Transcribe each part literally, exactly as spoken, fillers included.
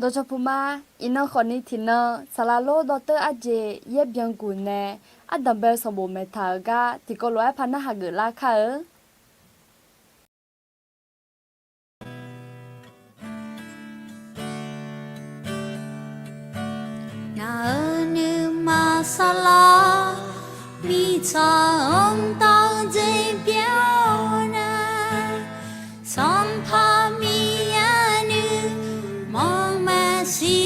Dawqcawq puq ma, iqnan khawfni tiqnan saqlaq lor dawrteur arjeq yaer byanguq nae ardanq bae-eu sanqbof maeqtaq-euq gar tiqkawv lof-aer par narhaq geuflar kar-eu. Ngaq-euq nuima saqlaq, mirtsaq-anr taf-eu dzaeq byaer-awr nae, Sanqpaq Miqyaer nuima maeqshi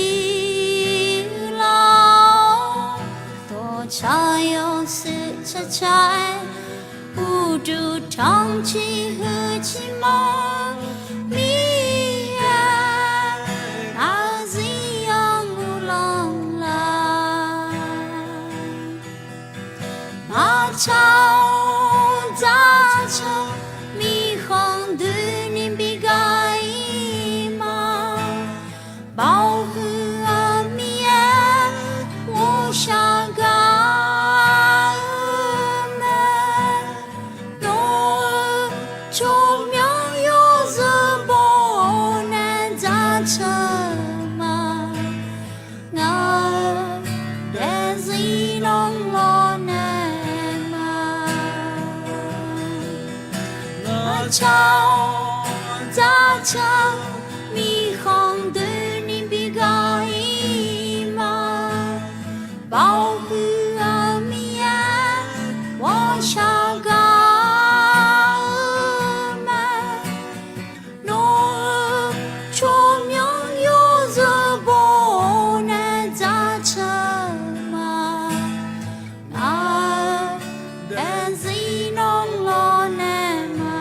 lar-awr, dawqtsaq yawshuif tsaqtsaq-aer, uqduq tanqciq huiqciq mawr, Miqyaer aqzir yawmuiq lanqlar. Maqtsaq-awr dzaqtsaq, mirkhanq doeni bi gar-ir ma. Baoq huiq-eu Miqyaer ghovshaw gar-eu mae. Nawr-eu tsawrmyanr yawzeu baw nae dzaqtsaq ma. Ngaq-euq daefzir lanqlawr nae ma. Maqtsaq-awr dzaqtsaq, mirkhanq doeni bi gar-ir ma. Baoq huiq-eu Miqyaer ghovshaw gar-eu mae. Nawr-eu tsawrmyanr yawzeu baw nae dzaqtsaq ma. Ngaq-euq daefzir lanqlawr nae ma.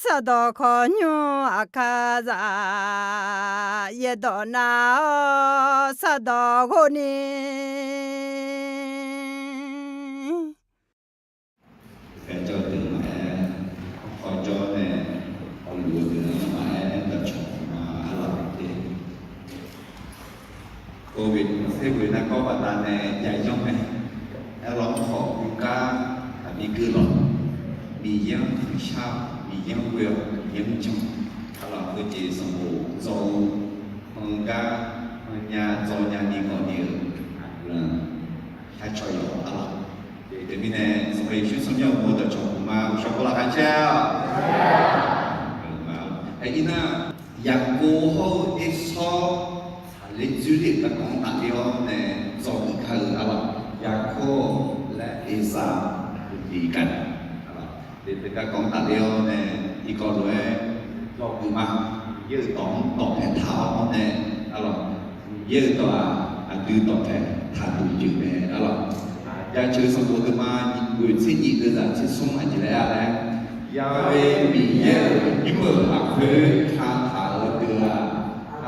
Sardawq khawqnymr aqkar zaq, yaerdawq nar-awr sardawq ghov ni. Khaer jawr deuq maqaer, khawf jawr nae, hawluf-eu deuq-anr maqaer, dawqcawq ma arlawq te. Covid tser ghoe nar kawv baqdanae yayawr mae. Aerlawq khawf guvgar taqbi gui lawq. Miqyaer-anr tiqshar, Miqyaer-anr ghoe-awr Miqyaer-anr jan. Arlawq heujeq sanqbof dzaw-eu, heugar heunya dzaw nyani ghawqni-euq aqguiqlanq sharcaw yawq arlawq. Teumirnae Sanqpaq Yeqsur tsawrmyanr uqmov dawqcawq ma uqshawq kawv laqkhaq caer-awq. Aernar, Yaqkov hawr-eu Ersawr tsaqler dzoerler-euq garkawv-anr tafler-awr nae dzawgeuf kar-eu arlawq. Yaqkov laer Ersawr uqdiq gar nae, teu garkawv-anr tafler-awr nae tiqkawv lof-aer dzawgeuf ma. Miqyaer-euq dawq-anr dawqpae taq-awr nae arlawq. Miqyaer-euq dawq-aq, aqdui dawqpae taqduq jeq mae arlawq. Jaceuq sanqbof deuq ma, nyiq ghoeq tser nyiq deuvzaq tser smr aqjeq laer-a laer, Yaqkov Miqyaer-euq nymr-euq lafkhoer kataq-eu deuq-aq,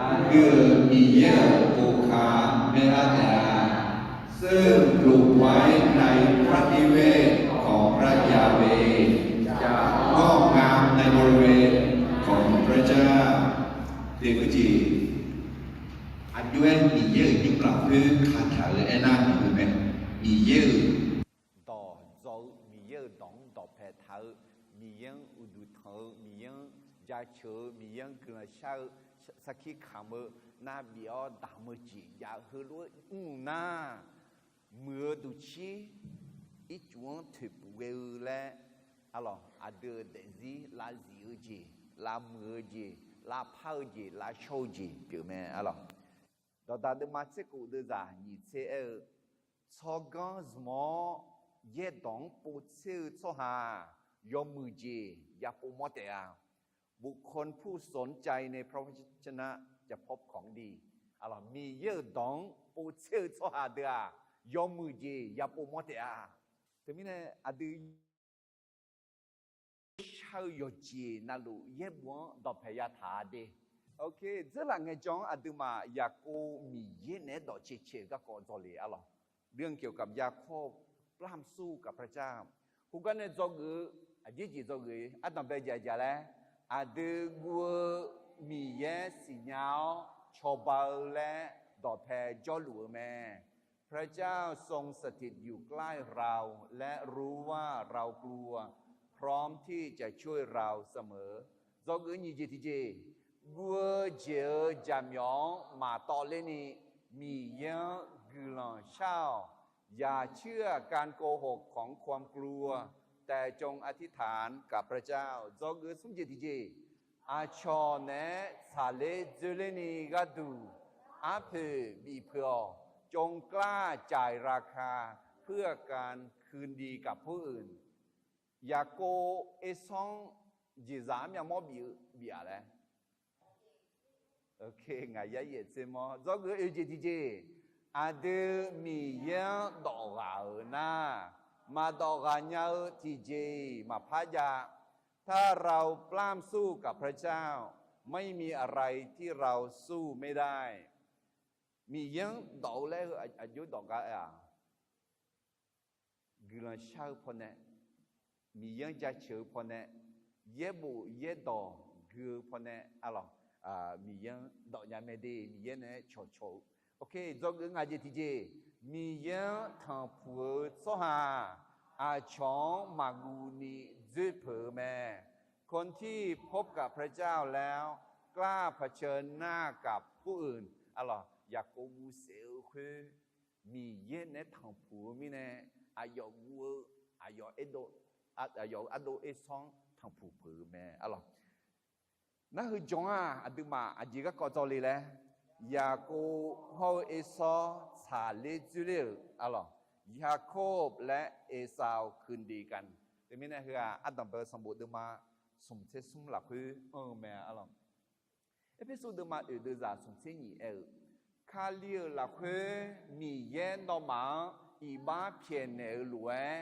aqdui-euq Miqyaer-euq boka maerlar taef-a. Seuloqwaer nae พระนิเวศของพระยาห์เวห์ จะงอกงามในบริเวณของพระเจ้า Teq geujeq, aqjox-aer Miqyaer-euq nymr lafkhoer kataq-eu aernar, Miqyaer-euq dawq dzaw-eu, Miqyaer-euq dawq-anr dawqpae taq-eu, Miqyaer-anr uqduq tanq-eu, Miqyaer-anr jaceuq-eu, Miqyaer-anr guiqlanq shar-eu, sarkir kamq-eu, nar bif-awr damq-eu jeq jav-eu heulof-aer mrluf nar, muiq-eu duqcir ircuf-anr toeqpuf ghae-eu laer, arlawq, aqdui-euq daefzir lavzif-eu jeq, lavmuiq-eu jeq, lavpar-eu jeq, lavshawr-eu jeq pyeuf mae arlawq. Dawqdaq deuvma tser khof deuvzaq nyiq tser aer-eu, tsawrganr zmq-awr yaerdawq-anr povtser-eu tsawrhaq yawmuiq jeq yapov mawr taef-a. บุคคลผู้สนใจในพระวจนะจะพบของดี Arlawq, Miqyaer-euq dawq-anr povtser-eu tsawrhaq deuq-aq, yawmuiq jeq yapov mawr taef-a. Teumirnae aqdui shar-eu yawqjeq navluf yaerbof-anr dawqpae yataq-a de. Oke, dzeurlaf ngaejawr-anr aqduimaf Yaqkov Miqyaer naeq-aer dawq caecae-eu garkawv dzawle arlawq. เรื่องเกี่ยวกับยาโคบ พร่ำสู้กับพระเจ้า Khoergar nae dzawgeuf-eu, aqjeq jeq dzawgeuf-eu ardanq bae jaq jaq laer, aqdui guv-eu Miqyaer siqnya-awr cawba-eu laer dawqpae jawrluf-eu mae. พระเจ้าทรงสถิตอยู่ใกล้เรา และรู้ว่าเรากลัว พร้อมที่จะช่วยเราเสมอ Dzawgeuf nyiq jeq tiqjeq, guv-eu jeq-euq jaqmyawf-anr maqtawv lerni, Miqyaer-anr guiqlanq shar-awq. อย่าเชื่อการโกหกของความกลัว แต่จงอธิษฐานกับพระเจ้า Dzawgeuf smr jeq tiqjeq, aqcawq naeq-aer tsaqler dzoerlerni gharduq arpoeq bifpeuq-awq. จงกล้าจ่ายราคาเพื่อการคืนดีกับผู้อื่น Yaqkov ersanr jeqzaq armyav mawr bif-eu bif-aq laer. Ngaq yar yaef tser mawr dzawgeuf oe jeq tiqjeq, aqdui Miqyaer-anr dawf ghaq-euq nar, maqdawf ghaq nya-eu tiqjeq-iq maqpar jav. ถ้าเราปล้ำสู้กับพระเจ้า ไม่มีอะไรที่เราสู้ไม่ได้ Miqyaer-anr dawf-eu laer heu aqjox dawf gar aer-aq, guiqlanq shar-eu pawnae, Miqyaer-anr jaceuq-eu pawnae, yaerbof yaerdawq gui-eu pawnae, arlawq, Miqyaer-anr dawf nya mae de, Miqyaer naeq-aer cawqcawq-eu. Dzawgeuf ngaq jeq tiqjeq, Miqyaer-anr tanqpuq-eu tsawrhaq aqcawq-anr maqguv ni dzoer peuq-eu mae. คนที่พบกับพระเจ้าแล้ว กล้าเผชิญหน้ากับผู้อื่น arlawq, Yaqkov guv saef-eu khoer, Miqyaer naeq-aer tanqpuq-eu mirnae, aqyawf guv-eu, aqyawf ardov, aqyawf-euq ardov ersanr-anr tanqpuq peuq-eu mae, arlawq. Nar heu jawr-aq, aqduimaf aqjeq garkawv dzawle laer, Yaqkov hawr-eu Ersawr tsaqler dzoerler-euq, arlawq, Yakob laer Esau คืนดีกัน teumirnae heu-aq, ardanq bae-eu sanqbof deuvma smq tser smr lafkhoer anr-eu mae, arlawq. Erpersu deuvma oeq deuvzaq smq tser nyiq aer-eu, Kali-euq lafkhoer Miqyaer nawmaf-anr iqbax pyaeqnaeq-eu lof-aer,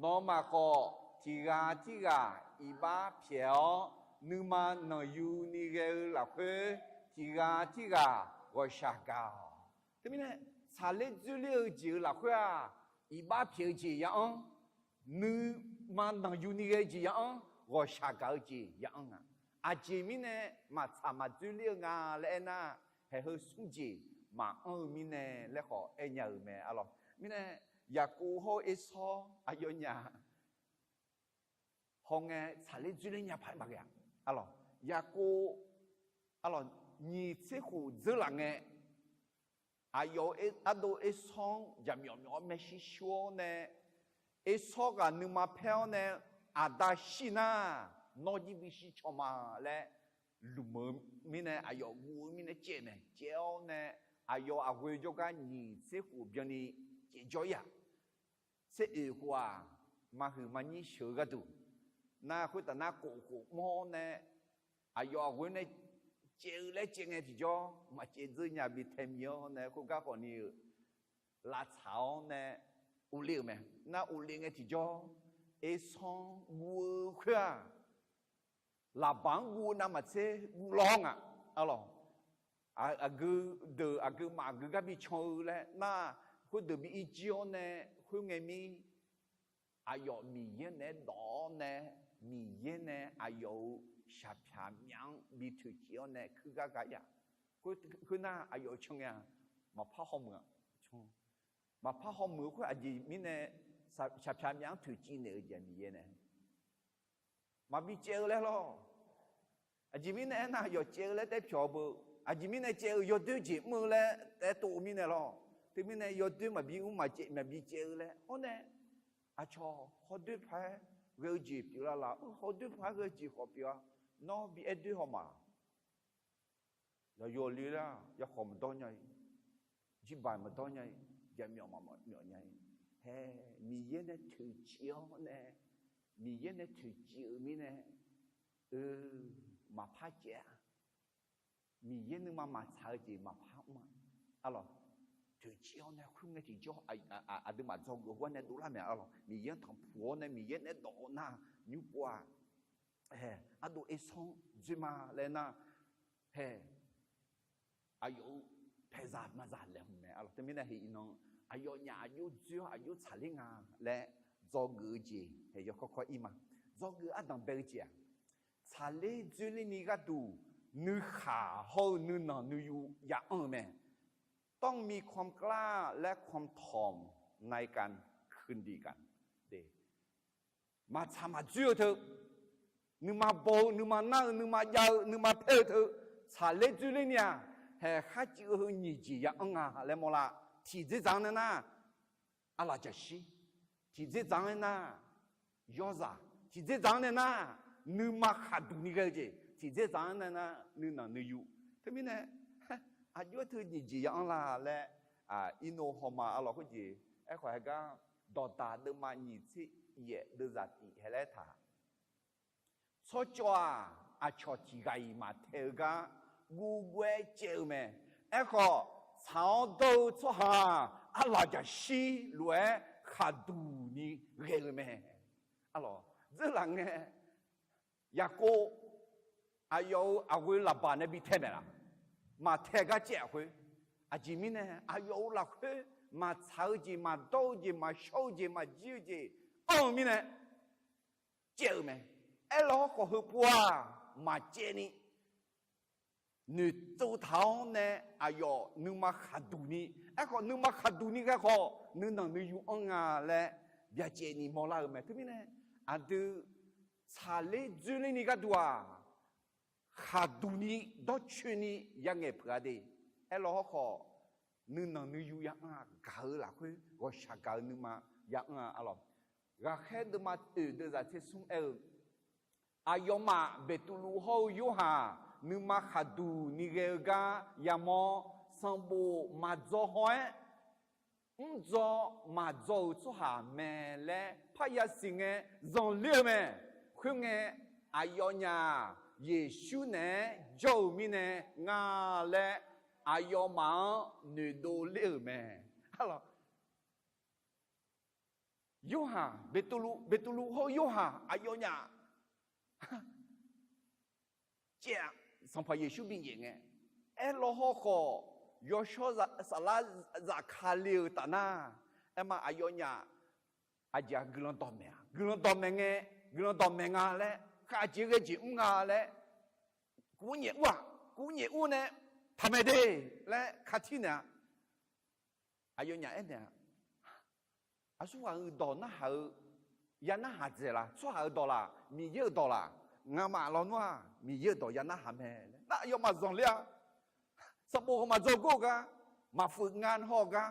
nawmaf khawf tiq ghaq tirghaq iqbax pyaeq-awr, nuima nanqyuni ghae-eu lafkhoer tiq ghaq tirghaq ghawqshaq gaq-awq. Teumirnae, tsaqler dzoerler-eu jeq-euq lafkhoer-aq, iqbax pyaeq-eu jeq ya-anr, nuima nanqyuni ghae-eu jeq ya-anr, ghawqshaq gaq-eu jeq ya-anr nga. Aqjeq mirnae maqtsaq maqdzoerler-eu nga laer aernar, haeq heu smr jeq maqanr-eu mirnae laer khawf aernya-euq mae, arlawq. Mirnae, Yaqkov hawr-eu Ersawr aqyawfnyaf hawngae tsaqler dzoerler nya paq-aer maqghae-aq, arlawq. Yaqkov, arlawq, nyiq tser khof dzeur laf ngae, aqyawf-euq ardov Ersawr-anr jaqmyawf myawf-awr maershuir shur-awr nae, Ersawr ghaq nuima paer-awr nae, aqda shir nar, nawr jir bishir caw ma laer lmq-eu mirnae, aqyawf guv-eu mirnae caev mae. Caev-awr nae, aqyawf aqghoe jawrgar nyiq tser khof byanni caev jawr-ir-aq, tser oeq khof-aq, maqhuiq maqnyir sheuq-eu gharduq, nar khoertaf nar kof khof mawr-awr nae, aqyawf aqghoe nae caev-eu laer caev ngae tiqjawr, maqcaev dzeur nya bi tae mi-awr nae khoergar khawfni-eu lavtsaq-awr nae urle-euq mae. Nar urle ngae tiqjawr, Ersawr-anr guv-eu khoer-aq, Laqbaq-anr guv-eu navmaqtser guv law-awr nga, arlawq. Aqgeu deuq aqgeu maf aqgeu gar bi can-eu laer nar, khoerdeuq bi irjir-awr nae, khoerngae mir, aqyawf Miqyaer naeq-aer dawf-awr nae, Miqyaer nae aqyawf-euq shaqpyaq myaf-anr bi toeqciv-awr nae kuirgar gar-ir-aq, khoernar aqyawf can ngae-aq, maqpar hawmuiq-a. Maqpar hawmuiq-eu khoer aqjeq mirnae, shaqpyaq myaf-anr toeqciv naeq-eu jeq Miqyaer nae maqbi caev-eu laer lawr. Aqjeq mirnae aernar, aqyawf caev-eu laer taef pyawq-eu beu. Aqjeq mirnae caev-eu yawdoer jeq mr-eu laer taef tov-eu mirnae lawr. Teumirnae yawdoer maqbi mr maqcaev maqbi caev-eu laer. Hawr nae, aqcawq hawdoer paq-aer ghae-eu jeq pyeuf lar laf. Hawdoer paq-aer ghae-eu jeq khawf pyeuf-a. Nawr bi aer doer haw ma. Yawqyawq le lar, yarkhawf maqdawr nya-ir, jirbaq maqdawr nya-ir, jaqmyawf maqmyawf nya-ir. Hae, Miqyaer nae toeqciv-awr nae, Miqyaer nae toeqciv-eu mirnae, eu, maqpar caev-a. Miqyaer nuima maqtsaq-eu jeq maqpar mr-a. Arlawq, toeqciv-awr nae khoerngae tiqjawr, aqduimaf dzawgeuf-eu gar nae dovlar mae. Arlawq, Miqyaer-anr tanqpuq-awr nae Miqyaer nae dawf-awr nar, nymr pov-aq, hae, ardov Ersawr-anr dzoer ma laer nar, hae, aqyawf-euq paeqzaq maqzaq laeqhmq mae. Arlawq, teumirnae heq iqnan aqyawfnyaf aqjox dzoer-awr aqjox tsaqler nga laer dzawgeuf-eu jeq hae yawkawr kawr ir ma. Dzawgeuf ardanq bae-eu jeq-aq, tsaqler dzoerler ni gharduq nuikhaq hawr-eu nuinanq nuiyu ya anr-eu mae. ต้องมีความกล้าและความถ่อมในการคืนดีกัน Maqtsaq maqdzoer-eu teu, nuima baw-eu, nuima nar-eu, nuima jav-eu, nuima paer-eu teu, tsaqler dzoerler ni-aq, haeq kharcuiv-eu heu nyiq jeq ya anr nga laer mawrlar. Tiqdzerdzaq-anr nae nar, arlaqjaqshir. Tiqdzerdzaq-anr nae nar, yawrzaq. Tiqdzerdzaq-anr nae nar, nuima khaqduq ni ghae-eu jeq. Tiqdzerdzaq-anr nae nar, nuinanq nuiyu. Teumirnae, aqjox-aer teu nyiq jeq ya anr la laer, irnov hawma arlawq khoerjeq. Aerkhawf haegar, dawqdaq deuvma nyiq tser yaef deuvzaq tif hae laer taq. Tsawrcawv-aq, aqcawq tiqghaq-iq maqtaeq-eu gar guvguv-aer caev-eu mae. Aerkhawf, tsaq-awr dawr-eu tsawrhaq-aq, arlaqjaqshir lof-aer khaqduq ni ghae-eu mae. Arlawq, dzeurlaf ngae, Yaqkov aqyawf-euq aqghoe laqbaq nae bi tae maeq laf? Maqtae gar caev-aq khoer. Aqjeq mirnae, aqyawf-euq lafkhoer maqtsaq-eu jeq, maqdawr-eu jeq, maqshawr-eu jeq, maqjir-eu jeq anr-eu mirnae caev-eu mae. Aerlawr hawrkhawf heupov-aq, maqcaev ni noeqtsov taq-awr nae, aqyawf nuima khaqduq ni, aerkhawf nuima khaqduq ni ghae khawf, nuinanq nuiyu anr nga laer byacaevni mawrlar-eu mae. Teumirnae, aqdui tsaqler dzoerler ni gharduq-aq, khaqduq ni dawrcoeni yangaeq peuq-a de. Aerlawr hawrkhawf, nuinanq nuiyu ya anr-a, gaq-eu lafkhoer ghawqshaq gaq-eu nuima ya anr-a arlawq. Ghaqkhaer deuvma oeq deuvzaq tser smr aer-eu, aqyawfmaf Beqtuvluv hawr-eu Yorhaq nuima khaqduq ni ghae-eu gar yamawr, sanqbof maqdzaw haw-aer, mrdzaw maqdzaw-euq tsawrhaq mae laer parya siq ngae zanqler-eu mae. Khoerngae, aqyawfnyaf Yeqsur naeq-aer jawr-eu mirnae nga laer aqyawfmaf-anr noeqdov ler-euq mae. Arlawq, Yorhaq, Beqtuvluv, Beqtuvluv hawr-eu Yorhaq aqyawfnyaf caev-aq, Sanqpaq Yeqsur binyaef ngae, aerlawr hawrkhawf, yawshawr saflar zafkale-euq taf nar, aerma aqyawfnyaf aqjeq-aq guiqlanq dawqmaeq-a, guiqlanq dawqmaeq ngae, guiqlanq dawqmaeq nga laer, khavjeq ghae jeq mr nga laer, kuv nyaef ur-aq, kuv nyaef ur nae taqmaeq de laer katir naeq-a. Aqyawfnyaf aernaeq-a, aqsurghaq-euq dawq narhaq-eu, ya narhaq dzaeq laf? Tsawrhaq-euq dawq laf? Miqyaer-euq dawq laf? Ngamaf lawnmr-a, Miqyaer-euq dawq ya narhaq mae laer nar, aqyawfmaf zanqler-a. Sanqbof heu maqdzaw gor-eu gar, maqfuif nga haw-eu gar,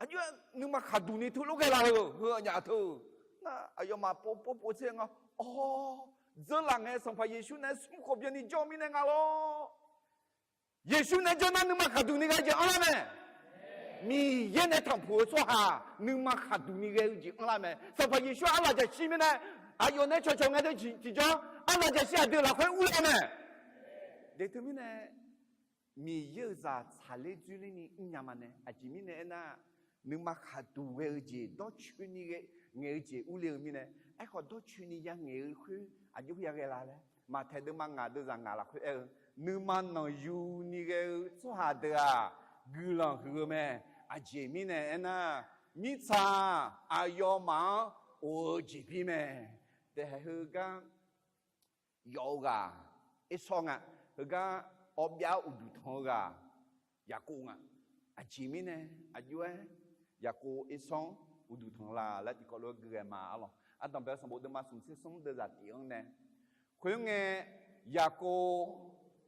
aqjox-aer nuima khaqduq ni teulof ghae laf-euq heu aqnyaf teu nar, aqyawfmaf pov pov pov tser nga, awr, dzeurlaf ngae Sanqpaq Yeqsur nae smr khawf byanni jawr-eu mirnae nga lor. Yeqsur nae jawr nar nuima khaqduq ni ghae jeq anrlar mae. Miqyaer nae tanqpuq-eu tsawrhaq nuima khaqduq ni ghae-eu jeq anrlar mae. Sanqpaq Yeqsur arlaqjaqshir mirnae, aqyawf nae cawqcawq ngae deuq tiqjawr, arlaqjaqshir aqdui lafkhoer urler-eu mae. Deq teumirnae, Miqyaer-euq zaq tsaqler dzoerler ni mrnya ma nae, aqjeq mirnae aernar, nuima khaqduq ghae-eu jeq, dawrcoeni ngaeq-eu jeq urler-eu mirnae, aerkhawf dawrcoeni yangaeq-eu khoer aqjox ya ghae la laer, Maqtaeq deuvma ngaq deuvzaq ngaq lafkhoer aer-eu, nuima nanqyu ni ghae-eu tsawrhaq deuq-aq, guiqlanq huiq-eu mae. Aqjeq mirnae aernar, mirtsaq aqyawfmaf-anr of-eu jeqbir mae. Daefhaeq heugar yawf-eu ghaq Ersawr nga. Heugar awbyav-awr uqduq tanq-eu ghaq Yaqkov nga. Aqjeq mirnae aqjox-aer Yaqkov Ersawr-anr uqduq tanq la laer tiqkawv lof-aer gui ghae ma arlawq. Ardanqbae-eu sanqbof deuvma smq tser smr deuvzaq tif-anr nae, khoerngae Yaqkov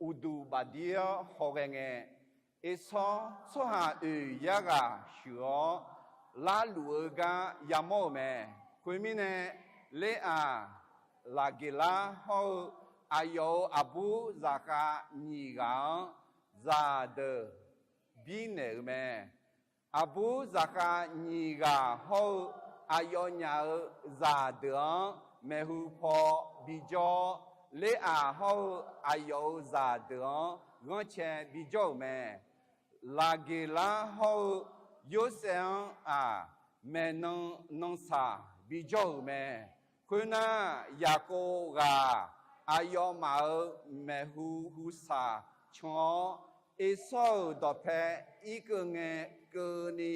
uqduq bafdir-awr hawghae ngae, Ersawr tsawrhaq oeq yar ghaq shuif-awr, larluf-eu gar yamawr-euq mae. Khoermirnae, Leraq, Laqgeqlar hawr-eu aqyawf-euq aqbur zaqkhav nyiq ghaq-anr zaqdeuq birnaeq-euq mae. Aqbur zaqkhav nyiq ghaq hawr-eu aqyawfnyaf-euq zaqdeuq-anr maeqhu paw bijawr-awr, Leraq hawr-eu aqyawf-euq zaqdeuq-anr ghanrcae bijawr-euq mae. Laqgeqlar hawr-eu Yorsaev-anr-aq, maeqnan nan saq bijawr-euq mae. Khoernar, Yaqkov ghaq aqyawfmaf-euq maeqhu hu saq can-awr, Ersawr-euq dawqpae irkeuv ngae keuvni,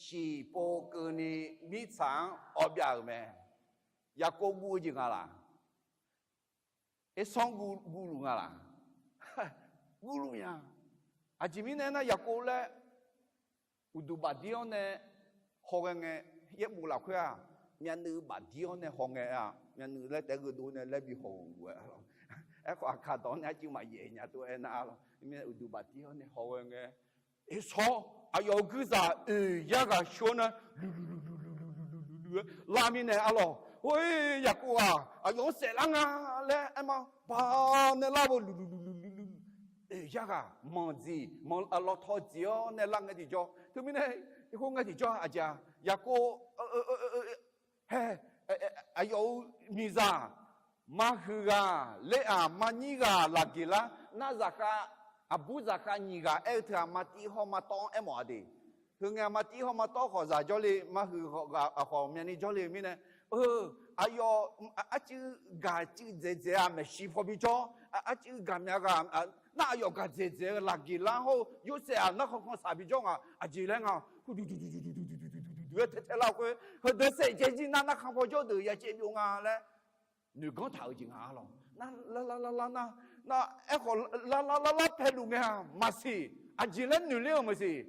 shiqpov keuvni mirtsaq-anr awbyav-euq mae. Yaqkov guv-eu jeq nga laq? Ersawr-anr guv, guvluf nga laq? Guvluf nya. Aqjeq mirnae aernar, Yaqkov laer Uqduq bafdir-awr nae hawghae ngae, yaerbof lafkhoer-aq, myavnuiv bafdir-awr nae haw ngae-aq, myavnuiv laer taef-aer gheudov nae laer bi haw-euq lof-aer, aerkhawf aqkaq dawq-anr nae arcuiv maqyaef nya tov-aer nar-a lawq. Mirnae uqduq bafdir-awr nae hawghae ngae, eqsawr aqyawf-euq guirzaq oeq yar ghaq sheu-awr nae luqluqluqluqluqluqluq-aer lar mirnae arlawq, Oe, Yaqkov-aq aqyawf-anr saeflar nga laer aerma ba nae lar-eu luqluqluqluqluq, oeq yar ghaq manq dziq manq lawtaw dziq-awr nae lar ngae tiqjawr. Teumirnae, khoerngae tiqjawr aqjeq-aq, Yaqkov hae, aqyawf-euq miqzaq, marhuiq ghaq, ler-aq, marnyir ghaq laqgeq lar, nar zaqkhav, aqbur zaqkhav nyiq ghaq aer-eu teu-aq, martiv haw martawv-anr aermawf-a de. Heungae-aq martiv haw martawv khawf zaq jawrle, marhuiq ghaq khawf myavni jawrle-eu mirnae, aqyawf arcuiv gaq cuiv dzaeqdzaeq-aq maeqshi paw bijawr, arcuiv gaqmya ghaq nar aqyawf gaq dzaeqdzaeq-eu laqgeq lar hawr-eu Yorsaev-aq narkhan khanqsaq bijawr nga. Aqjeq laer nga, uqduq duq duq duq duq duq duq duq duq duq-aer tae tae lar-eu khoer, heudeuq saef jaev jir nar narkhan paw jawr deuq ya caev byov nga laer noeqganr taq-eu jeq nga-a lawq. Nar lar lar lar lar nar, nar aerkhawf lar lar lar lar pae luf ngae-aq maqsiq. Aqjeq laer noeqler-euq maqsiq.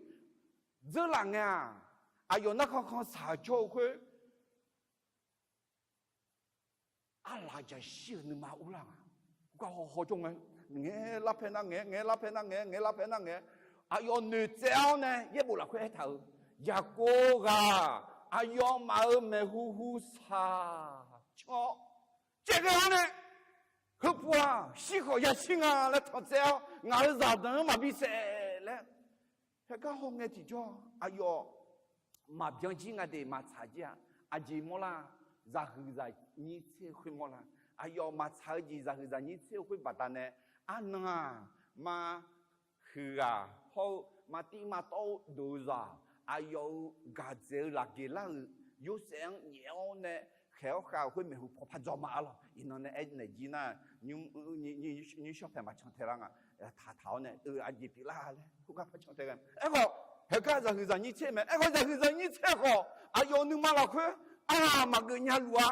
Dzeurlaf ngae-aq, aqyawf narkhan khanqsaq-eu jawr-eu khoer, arlaq jaqshir-euq nuima urlar nga. Gar haw haw jawr ngae, ngaeq lar pae nar ngaeq, ngaeq lar pae nar ngaeq, ngaeq lar pae nar ngaeq, aqyawf noeqtsaev-awr nae yaerbof lafkhoer aertaq-euq, Yaqkov ghaq aqyawfmaf-euq maeqhu hu saq canr-awr caevghae-awr nae, Heu puq-aq shir khawf yashir nga laer tanqtsaev-awr, ngaq-euq zaqdeuq-anr maqbi saef laer. Haegar haw ngae tiqjawr aqyawf maqbyan jir nga de, maqtsaq jir-a. Aqjeq mawrlar, zaqhuiq zaqnyir tser-eu khoer mawrlar. Aqyawf maqtsaq-eu jeq zaqhuiq zaqnyir tser-eu khoer baqdanae, arnan-aq, ma huiq ghaq hawr-eu, martiv martawv-eu dov-eu zaq, aqyawf-euq gaq dzaeq-eu laqgeq lar-euq Yorsaev-anr nyaef-awr nae khaeq-awr khav-euq khoer maeqhu paw par dzaw ma-a lawq. Iqnan nae aernaeq jir nar, nymr shawr paeq maqcan tae lar nga. Taqtaq-awr nae, eu, aqjeq pyeuflar laer khoergar par can tae ghae. Aerkhawf, haegar zaqhuiq zaqnyir tser mae. Aerkhawf zaqhuiq zaqnyir tser khawf, aqyawf nuima lafkhoer arlaq maqgeuf nya luf-a.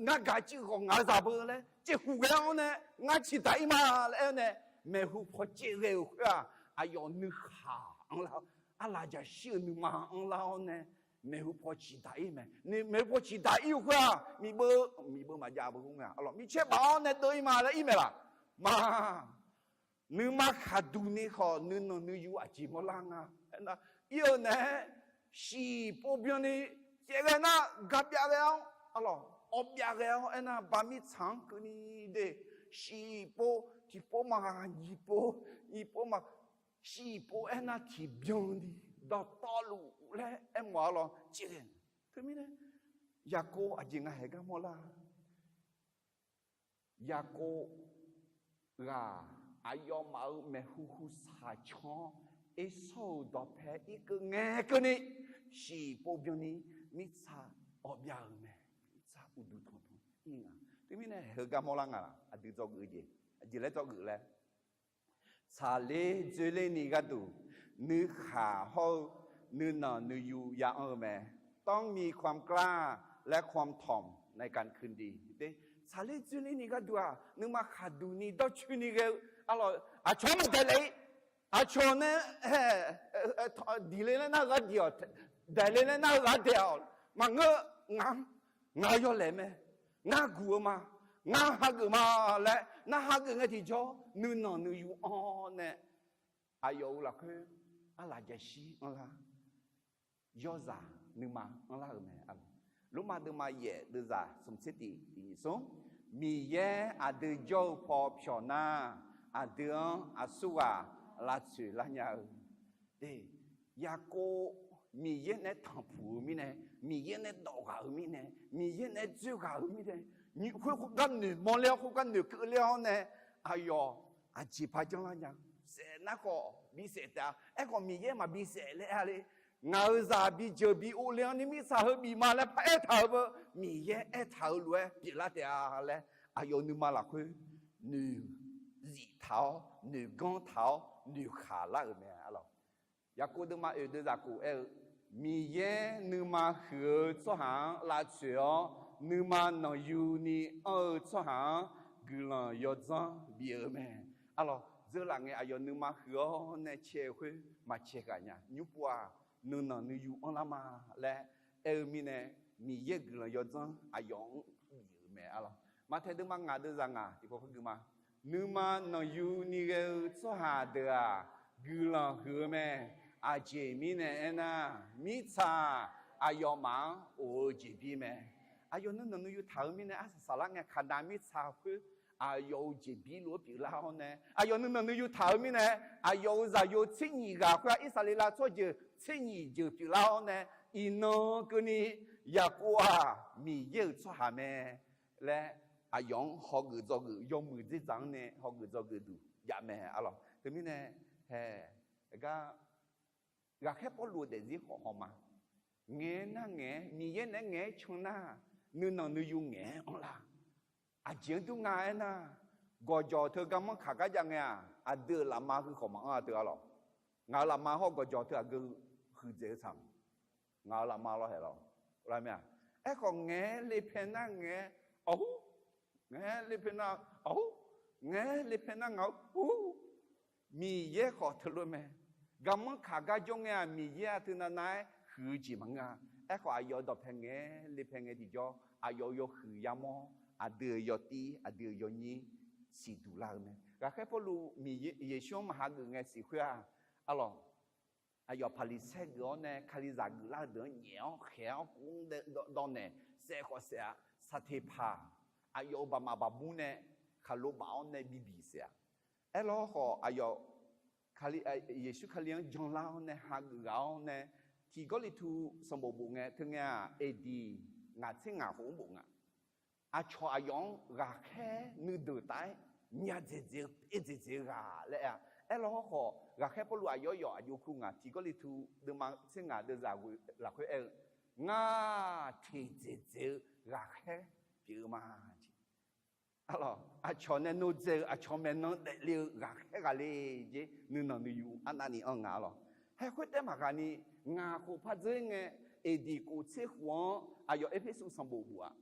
Ngar gaq cuiv khawf ngaq-euq zaq beu laer caev huq ghae-awr nae, ngar ciqdaq ir ma laer aer-awr nae, maeqhu paw caev ghae-euq khoer-aq, aqyawf nuikhaq anrlar, arlaq jaqshir-euq nuima anrlar-awr nae, maeqhu paw ciqdaq ir mae. Maeqhu paw ciqdaq ir-eu khoer-aq, miqbeu, miqbeu maqjav beu khoer nga. Micaer baf-awr nae deuv ir ma laer ir mae laq? Ma, nuima khaqduq ni khawf nuinanq nuiyu aqjeq mawrlar nga. Aernar, ir-eu naeq-aer shiqpov byanni caev ghae nar, gabyav ghae-awr, arlawq, awbyav ghae-awr aernar, baqmirtsaq-anr keuvni de, shiqpov, tiqpov ma, nyiqpov, nyiqpov ma, shiqpov aernar tiqbyan ni dawqtawvluf laer aermawf-a lawq. Teumirnae, Yaqkov aqjeq nga haeq gar mawrlar. Yaqkov ghaq aqyawfmaf-euq maeqhu hu saq can-awr, Ersawr-euq dawqpae irkeuv ngae keuvni, shiqpov byanni mirtsa awbyav-euq mae. Mirtsa uqduq tanqtanq ir nga. Teumirnae heugar mawrlar nga laq? Aqdui dzawgeuf jeq, aqjeq laer dzawgeuf laer, tsaqler dzoerler ni gharduq, nuikhanr hawr-eu nuinanq nuiyu ya anr-eu mae. ต้องมีความกล้า และความถ่อมในการคืนดี. Tsaqler dzoerler ni gharduq-aq, nuima khaqduq ni dawrcoeni ghae-eu, arlawq, aqcawq-anr maqdaeqle-ir, aqcawq nae diqle laer nar-eu ghaq diq-awq, daeqle laer nar-eu ghaq daeq-awq, maqngeur, ngaq, ngaq yawlaeq mae, ngar guq-eu ma, ngar hageuf ma laer nar hageuf ngae tiqjawr nuinanq nuiyu anr nae, aqyawf-euq lafkhoer arlaq jaqshir anrlar, yawrzaq nuima anrlar-euq mae. Lormav deuvma yaef deuvzaq smq tser tiq tiq nyiq smr, Miqyaer aqdui jawr-eu paw pyawq nar, aqdui-anr aqsurghaq lavtsoeq lar nya-eu. Yaqkov Miqyaer nae tanqpuq-eu mirnae, Miqyaer nae dawq ghaq-eu mirnae, Miqyaer nae dzoer ghaq-eu mirnae, khoer khoergar noeqmawr ler-awr, khoergar noeqkeuv ler-awr nae, aqyawf aqjeq par janrlar nya-eu. Saef nar khawf bisaef taef-a. Aerkhawf Miqyaer maqbi saef laer aer-a le. Ngaq-euq zaq bijeuq bi ov le-anr ni mirtsaq heu bif ma laer paraer taq-eu beu, Miqyaer aertaq-eu lof-aer pyeuflar taef-a laer, aqyawf nuima lafkhoer noeqzif taq-awr, noeqganr taq-awr, noeqkhaq lar-euq mae, arlawq. Yaqkov deuvma oeq deuvzaq khof aer-eu, Miqyaer nuima huiq-eu tsawrhaq-anr lavtsoeq-awr, nuima nanqyuni anr-eu tsawrhaq-anr guiqlanq yawdzanr bif-eu mae, arlawq. Dzeurlaf ngae aqyawf nuima huiq-awr nae cae-eu khoer maqcae ghaq nya. Nymrpov-aq, nuinanq nuiyu anrlar ma laer aer-eu mirnae, Miqyaer guiqlanq yawdzanr aqyawf-anr bif-euq mae. Arlawq, Maqtaeq deuvma ngaq deuv zaq ngaq tiqpov khoergui ma. Nuima nanqyu ni ghae-eu tsawrhaq deuq-aq, guiqlanq huiq-eu mae. Aqjeq mirnae aernar, mirtsaq aqyawfmaf-anr of-eu jeqbir mae. Aqyawf nuinanq nuiyu taq-eu mirnae arsaq saflar ngae, Kaqnav mirtsaq khoer aqyawf-euq jeqbir lof-aer pyeuflar-awr nae, aqyawf nuinanq nuiyu taq-eu mirnae, aqyawf-euq zaqyo tser nyiq ghaq khoer-aq, Irsaqleqlav tsawrjeuq tser nyiq jeuq pyeuflar-awr nae, iqnan keuvni Yaqkov-aq Miqyaer-euq tsawrhaq mae laer, aqyawf-anr hawgeuf dzawgeuf, yawmuiq dzerdzaq-anr nae hawgeuf dzawgeuf duq jav mae. Arlawq, teumirnae, hae, gar, ghaqkhaer Pawrluv-eu daefzir khawf hawma. Ngaeq-aer nar ngaeq-aer, Miqyaer naeq-aer ngaeq-aer can nar, nuinanq nuiyu ngaeq-aer anrlar. Aqjeq-anr dur nga aernar, gawqjawq teu garmanr kaq gar jav ngae-aq, aqdui-euq lafma heu khawf maqanr-a teu arlawq. Ngaq-euq lafma hawr gawqjawq teu aqgeu huiqdzaeq-eu tsaq. Ngaq-euq lafma lawr haeq lawr. Lar mae-aq. Aerkhawf ngaeq-aer le pae nar ngaeq-aer, awq hur. Ngaeq-aer le pae nar, awq hur. Ngaeq-aer le pae nar ngaq hur. Miqyaer khawf teulof mae. Garmanr kaq gar jawr ngae-aq, Miqyaer-aq teunav nav-aer huiq-eu jeq maqngeur-a. Aerkhawf aqyawf-euq dawqpae ngaeq-aer le pae ngae tiqjawr, aqyawf-euq yawhuiq yamawr, aqdui-euq yawtir, aqdui-euq yawnyir siqduq lar-eu mae. Ghaqkhaer Pawrluv Miqyaer, Yeqsur-anr maqhageuf ngae siq khoer-aq, arlawq, aqyawf Paqliqsaer geuf-awr nae Kalizaq geuflar-eu deuq-anr nyaef-awr khaeq-awr kov-anr dawv naeq saev khawf saef-a. Saqteqpaq aqyawf-euq baqmaf baqbur nae khaqlo baf-awr nae bibiq saef-a. Aerlawr khawf aqyawf Yeqsur Kali-anr janlar-awr nae hageuf ghaq-awr nae, tiq Gawrliqtu sanqbof bof ngae teu ngae-aq, aqdir ngaq tser ngaq khof-anr bof nga. Aqcawq aqyawf-anr ghaqkhaer nuideuq taf-aer nya dzaeqdzaeq-eu, pyaer dzaeqdzaeq-eu ghaq laer aer-a. Aerlawr khawf ghaqkhaer Pawrluv aqyawf yawf aqjox kur ngaq, tiq Gawrliqtu deuvma tser ngaq deuvzaq lafkhoer aer-eu, ngar teqdzaeqdzaeq-eu ghaqkhaer pyeuf-eu ma. Arlawq, aqcawq nae nodzae-eu aqcawq maeqnan daefle-eu ghaqkhaer ghaq le jer nuinanq nuiyu arnavni anr nga arlawq. Haer khoertaev maqghaq ni, ngaq khof par dzeur ngae, aqdir kof tser khof-anr aqyawf Erpersu sanqbof bof-aq,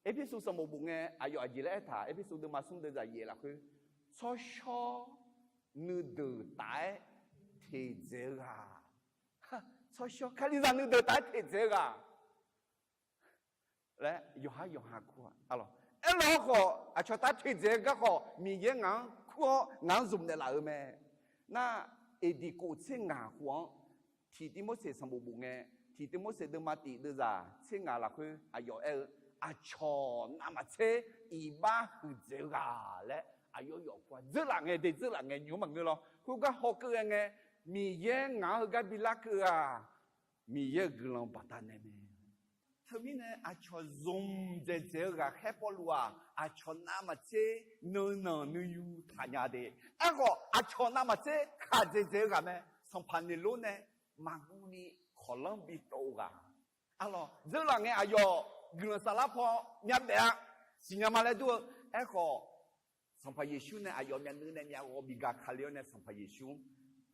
Erpersu sanqbof bof ngae aqyawf aqjeq laer aertaq, Erpersu deuvma smr deuvzaq yaef lafkhoer, tsawrshawr nuideuq taf-aer teqdzaeq-eu ghaq. Tsawrshawr Kalizaq nuideuq taf-aer teqdzaeq-eu ghaq laer yawqhar yawqha kur-a. Arlawq, aerlawr khawf aqcawq taf teqdzaeq-eu gar khawf Miqyaer ngaq-anr kur-awr ngaq-anr zmq naeqlaf-euq mae. Nar, aqdir kof tser ngaq khof-anr, tiq Tivmorseq sanqbof bof ngae, tiq Tivmorseq deuvma tif deuvzaq tser ngaq lafkhoer aqyawf aer-eu, aqcawq navmaqtser iqbax huiqdzaeq-eu ghaq laer aqyawf yawf kur-a. Dzeurlaf ngae de, dzeurlaf ngae nymq-anr maqngeur lawr. Khoergar hawkeuv-aer ngae, Miqyaer ngaq-anr heugar bilar keuv-aq, Miqyaer-euq guiqlanq baqdanae mae. Teumirnae aqcawq zmq dzaeqdzaeq-eu ghaqkhaer Pawrluv-aq, aqcawq navmaqtser nuinanq nuiyu taqnya de. Aerkhawf aqcawq navmaqtser kaq dzaeqdzaeq-eu ghaq mae. Sanqpaq Neqlor nae maqguv ni kawqlanr bitov-eu ghaq. Arlawq, dzeurlaf ngae aqyawf guiqlanq saflar paw myavbaef-a siqnya ma laer dur-eu. Aerkhawf, Sanqpaq Yeqsur nae aqyawf myavnuiv nae myavghawq bi gaq kali-awr nae Sanqpaq Yeqsur-anr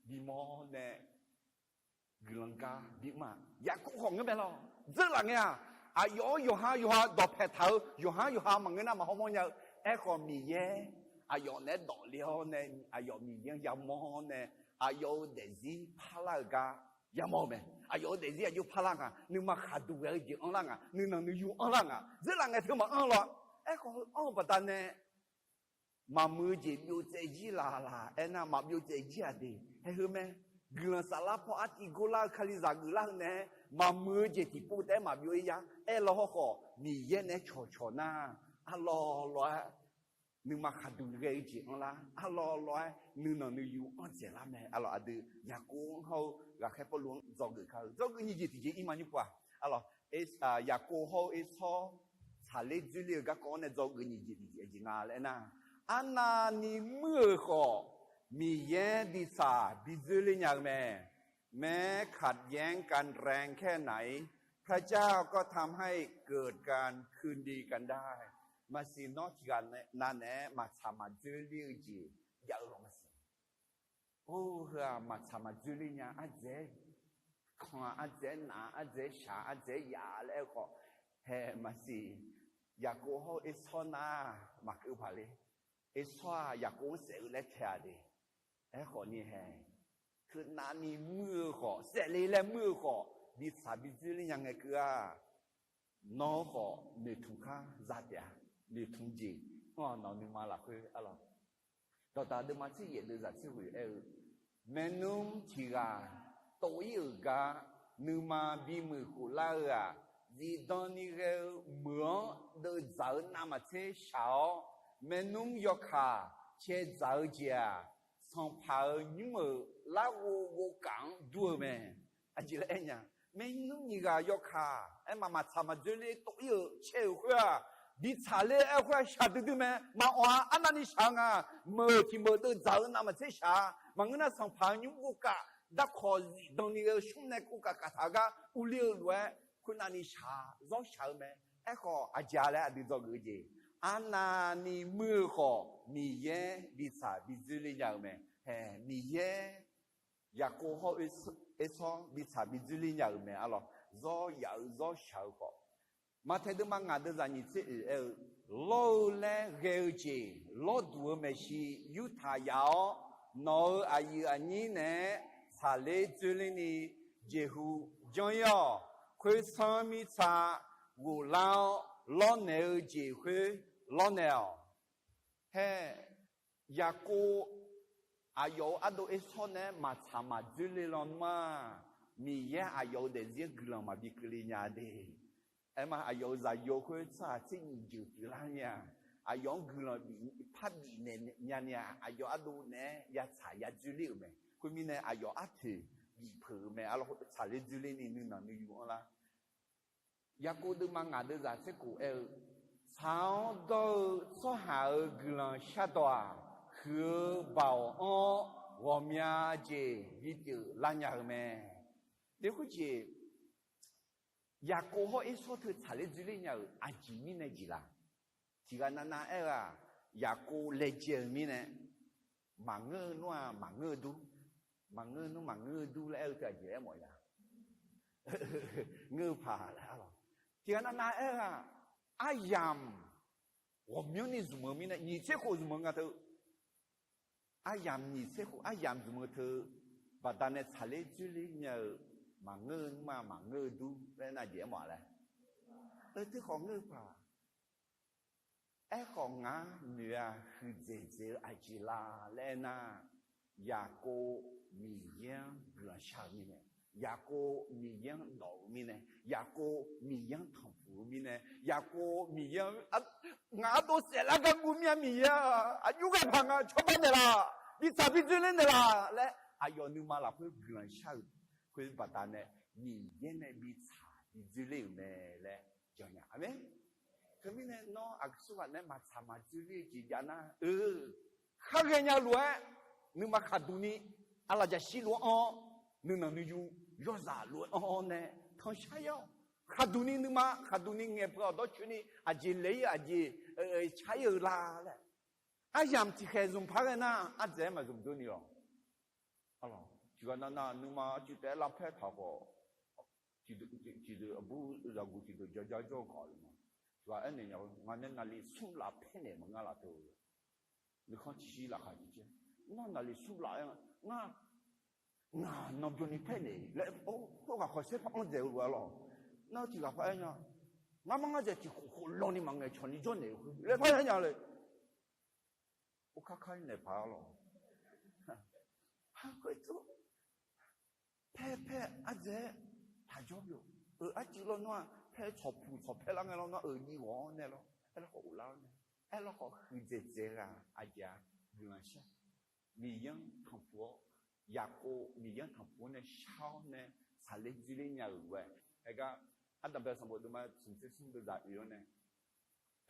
bimawr nae guiqlanq gar bimr-a. Yaqkov khawf ngeur mae lawr. Dzeurlaf ngae-aq, aqyawf-anr yawqha yawqha dawqpae taq-eu, yawqha yawqha maqngeur nar maq hawmawr nya-eu. Aerkhawf Miqyaer aqyawf naeq-aer dawqle-awr nae, aqyawf Miqyaer-anr yamawr-awr nae, aqyawf-euq daefzir parlar-eu gar yamawr-eu mae. Aqyawf-euq daefzir aqjox parlar nga, nuima khaqduq ghae-eu jeq anrlar nga, nuinanq nuiyu anrlar nga. Dzeurlaf ngae teu maqanr lawr. Aerkhawf heu anr-eu baqdanae maqmuiq-eu jeq byov tsaev jir laf laf aernar, maqbyov tsaev jir-aq de. Hae heu mae. Guiqlanq saflar paw artiv gorlar-eu Kalizaq geuflar-eu nae-aer maqmuiq-eu jeq tiqpov taef-aer maqbyov-ir ya. Aerlawr hawrkhawf Miqyaer naeq-aer cawqcawq nar, arlawr lawr-aer nuima khaqduq ghae-eu jeq anrlar, arlawr lawr-aer nuinanq nuiyu anr dzaeqlar mae. Arlawq aqdui Yaqkov-anr hawr-eu ghaqkhaer Pawrluv-anr dzawgeuf kar-eu dzawgeuf nyiq jeq tiqjeq ir ma nymr pov-aq. Arlawq, Yaqkov hawr-eu Ersawr tsaqler dzoerler-eu garkawv-anr nae dzawgeuf nyiq jeq tiqjeq aqjeq nga laer aernar, arnavni muir-euq khawf Miqyaer bi tsaq bi dzoerler nya-eu mae. แม้ขัดแย้งกันแรงแค่ไหน พระเจ้าก็ทำให้เกิดการคืนดีกันได้ Maqsiq nawr tiqghaq navnaeq-aer maqtsaq maqdzoerler-eu jeq jav-eu lawq maqsiq. Or, heu-aq maqtsaq maqdzoerler nya, ardzaeq-aer kanq-aq, ardzaeq-aer naq, ardzaeq-aer shaq, ardzaeq-aer yaf laer aer-eu khawf, hae maqsiq. Yaqkov hawr-eu Ersawr nar maqkeuv paq le. Ersawr-aq Yaqkov-anr saef-eu laer tae-aq de. Aerkhawf ni hae, teunav ni muir-eu khawf, saevle laer muir-eu khawf, bitsaq bidzoerler nya ngae keuv-aq, nawr-eu khawf noeqtmq kar za taef-a. Noeqtmq jeq, nawq-eu nuima lafkhoer arlawq. Dawqdaq deuvma tser yaef deuvzaq tser ghoeq aer-eu, maernmr tiq ghaq tov-ir-euq gar nuima bimuiq khoflar-eu-aq, zifdan ni ghae-eu meuq-anr deuvdzaq-eu navmaqtser shaq-awr, maernmr yawkaq caedzaq-eu jeq-aq, sanqpaq-euq nymr-euq larghov ghovkaf-anr dur-eu mae. Aqjeq laer aernya, maernmr nyiq ghaq yawkaq aerma maqtsaq maqdzoerler tov-ir-euq caer-euq khoer-aq, bitsaq ler-eu aer khoer-aq shaqdui dui mae. Maqawq-a, arnavni shaq-eu nga. Meuq tiq meuq deuvdzaq-eu navmaqtser shaq-a. Maqngeur nar sanqpaq-euq nymr ghovkaf darkawq zifdan ni ghae-eu shmr nae ghovkaf kaftaq-eu gar urler-eu lof-aer khoernavni shaq, zawr shaq-eu mae. Aerkhawf aqjeq-a laer aqdui dzawgeuf-eu jeq, arnavni muir-eu khawf Miqyaer bitsaq bidzoerler nya-eu mae. Hae, Miqyaer Yaqkov hawr Ersawr bitsaq bidzoerler nya-euq mae arlawq. Zawr yaf-eu zawr shaq-eu khawf, Maqtaeq deuvma ngaq deuvzaq nyiq tser oeq aer-eu, lawr-eu laer ghae-eu jeq lawrduq-eu maeqshi yurtaq yaf-awr, nawq-euq aqyuif aqnyir naeq-aer tsaqler dzoerler ni jeqhu janr-ir-awq. Khoersanr mirtsa ghoflar-awr lawrnaeq-eu jeq khoer lawrnaeq-awq. Hae, Yaqkov aqyawf-euq ardov Ersawr naeq-aer maqtsaq maqdzoerler lawnmr-aq, Miqyaer aqyawf-euq daefzir-anr guiqlanq maqbi keuvle nya de. Aerma aqyawf-euq zaqyo khoer tsawrhaq tser nyiq jeuq pyeuflar nya. Aqyawf-anr guiqlanq bif parbif naeq nya ni-aq, aqyawf ardov naeq-aer yatsaq yadzoerler-euq mae. Khoermirnae aqyawf artoeq bif peuq-euq mae. Arlawr tsaqler dzoerler ni nuinanq nuiyu anrlar. Yaqkov deuvma ngaq deuvzaq tser khof aer-eu, tsaq-awr dawr-eu tsawrhaq-euq guiqlanq shardawq-aq, huiq-eu baoq anr-awr ghawqmya jeq bipyeuf lar nya-eu mae. Deqhur jeq, Yaqkov hawr Ersawr teu tsaqler dzoerler nya-euq aqjeq mirnae jeq la? Tiq ghaq navnav aer-eu-aq, Yaqkov laejae-eu mirnae, maqngeur-eu nmr-aq maqngeur-eu dur, maqngeur-eu nmr maqngeur-eu dur laer aer-eu teu aqjeq aer mawf ya. Ngeur-eu paq laer arlawq. Tiq ghaq navnav aer-eu-aq, aryamq ghawqmyanrni zmq-eu mirnae, nyiq tser khof zmq-eu nga teu. Aryamq nyiq tser khof aryamq zmq-eu teu baqdanae tsaqler dzoerler nya-eu, maqngeur-eu nmr-aq maqngeur-eu dur laer nar jeq aer mawf laer. Teukhawf ngeur-eu paq Aerkhawf ngar noeq-a huiqdzaeq dzaeq-eu aqjeq la laer aernar, Yaqkov Miqyaer-anr guiqlanq shar-eu mirnae, Yaqkov Miqyaer-anr dawq-eu mirnae, Yaqkov Miqyaer-anr tanqpuq-eu mirnae, Yaqkov Miqyaer-anr, ngaq ardov saeflar gar guv mir-a Miqyaer-aq, aqjox ghae paq nga cawba naeqlaf, bitsaq bidzoerler naeqlaf laer aqyawf nuima lafkhoer guiqlanq shar-euq khoer baqdanae Miqyaer nae bitsaq bidzoerler-euq mae laer jan nya. Aqmeq. Teumirnae nawr aqsurghaq nae maqtsaq maqdzoerler-eu jeq jav nar-eu, khar ghaenya lof-aer nuima khaqduq ni, aqlaf jaqshir lof-aer anr-awr, nuinanq nuiyu yawzaq lof-aer anr-awr nae tanqshar-ir-awq. Khaqduq ni nuima khaqduq ni ngaeqpeuq-awq dawrcoeni aqjeq laeq-ir aqjeq car-ir-eu la laer. Aryamq tiqkhaeq zmq par ghae nar ardzaeq-aer maqzmq durni lawq. Tiqghaq navnav nuima arcuiv taef-aer lavpaer taq khawf, tiqdeuq aqbur zaqguq tiqdeuq jaja jawr-eu kaq-awq le ma. Tiqghaq aernaeq nya-eu, ngaq nae naqli smr laf paernaeq maqnga laf teu-eu. Nuikhanr tiqshir laqkhaq tiqcaer, nar naqli smr laf-aer ngar, ngaq nanbyanni paernaeq laer, khoerghaq khawf saer par anr dzaeq-eu lof-aer lawq. Nar tiqghaq par aer nya, ngar mar ngar dzaeq tiqkhof khof lawni maqngaeq cawq ni jawrnaeq-eu khoer laer par aer nya le. Or kar kar-ir naeq paq-a lawq. Khoer tov, paer paer ardzaeq-aer taq jawr byov. Euq arcuiv lawnmr-aq paer tsawqpuq tsawqpaer lar ngae lawnmr-aq euq jiv ghawq-awr nae lawr, aerlar khawf ghoflar-awr nae, aerlar khawf huiqdzaeq dzaeq-eu ghaq aqjeq-a guiqlanq shar. Miqyaer-anr tanqpuq-awr, Yaqkov Miqyaer-anr tanqpuq-awr nae shar-awr nae tsaqler dzoerler nya-euq lof-aer, aergar, ardanqbae sanqbof deuvma smq tser smr deuvzaq oe-awr nae,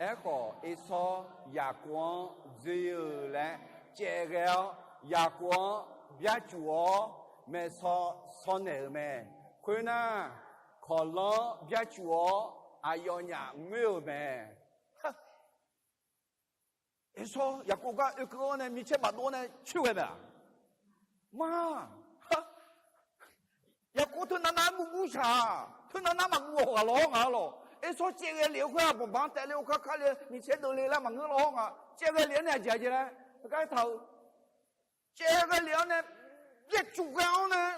aerkhawf Ersawr Yaqkov-anr dzoer-eu laer caev ghae-awr, Yaqkov-anr byarcuf-awr maeqsaw saw naeq-euq mae. Khoernar, kawqlanr-anr byarcuf-awr aqyawfnyaf ngoer-euq mae. Ersawr Yaqkov gar oekeuv-awr nae micaer bafdov-awr nae coer ghae mae-aq, ma, Yaqkov teunav nav-aer murgur shaq-aq, teunav nav maqguv-awq ghaq lawr-awr nga lawq. Ersawr caev ghae lef-eu khoer-aq, banqbanq-anr taef le-eu kar kar le, micaer deuv le laer maqngeur lawr-awr nga. Caev ghae lef-awr nae aqjeq aqjeq laer heugar aertaq-eu caev ghae lef-awr nae, byaercuf ghae-anr nae,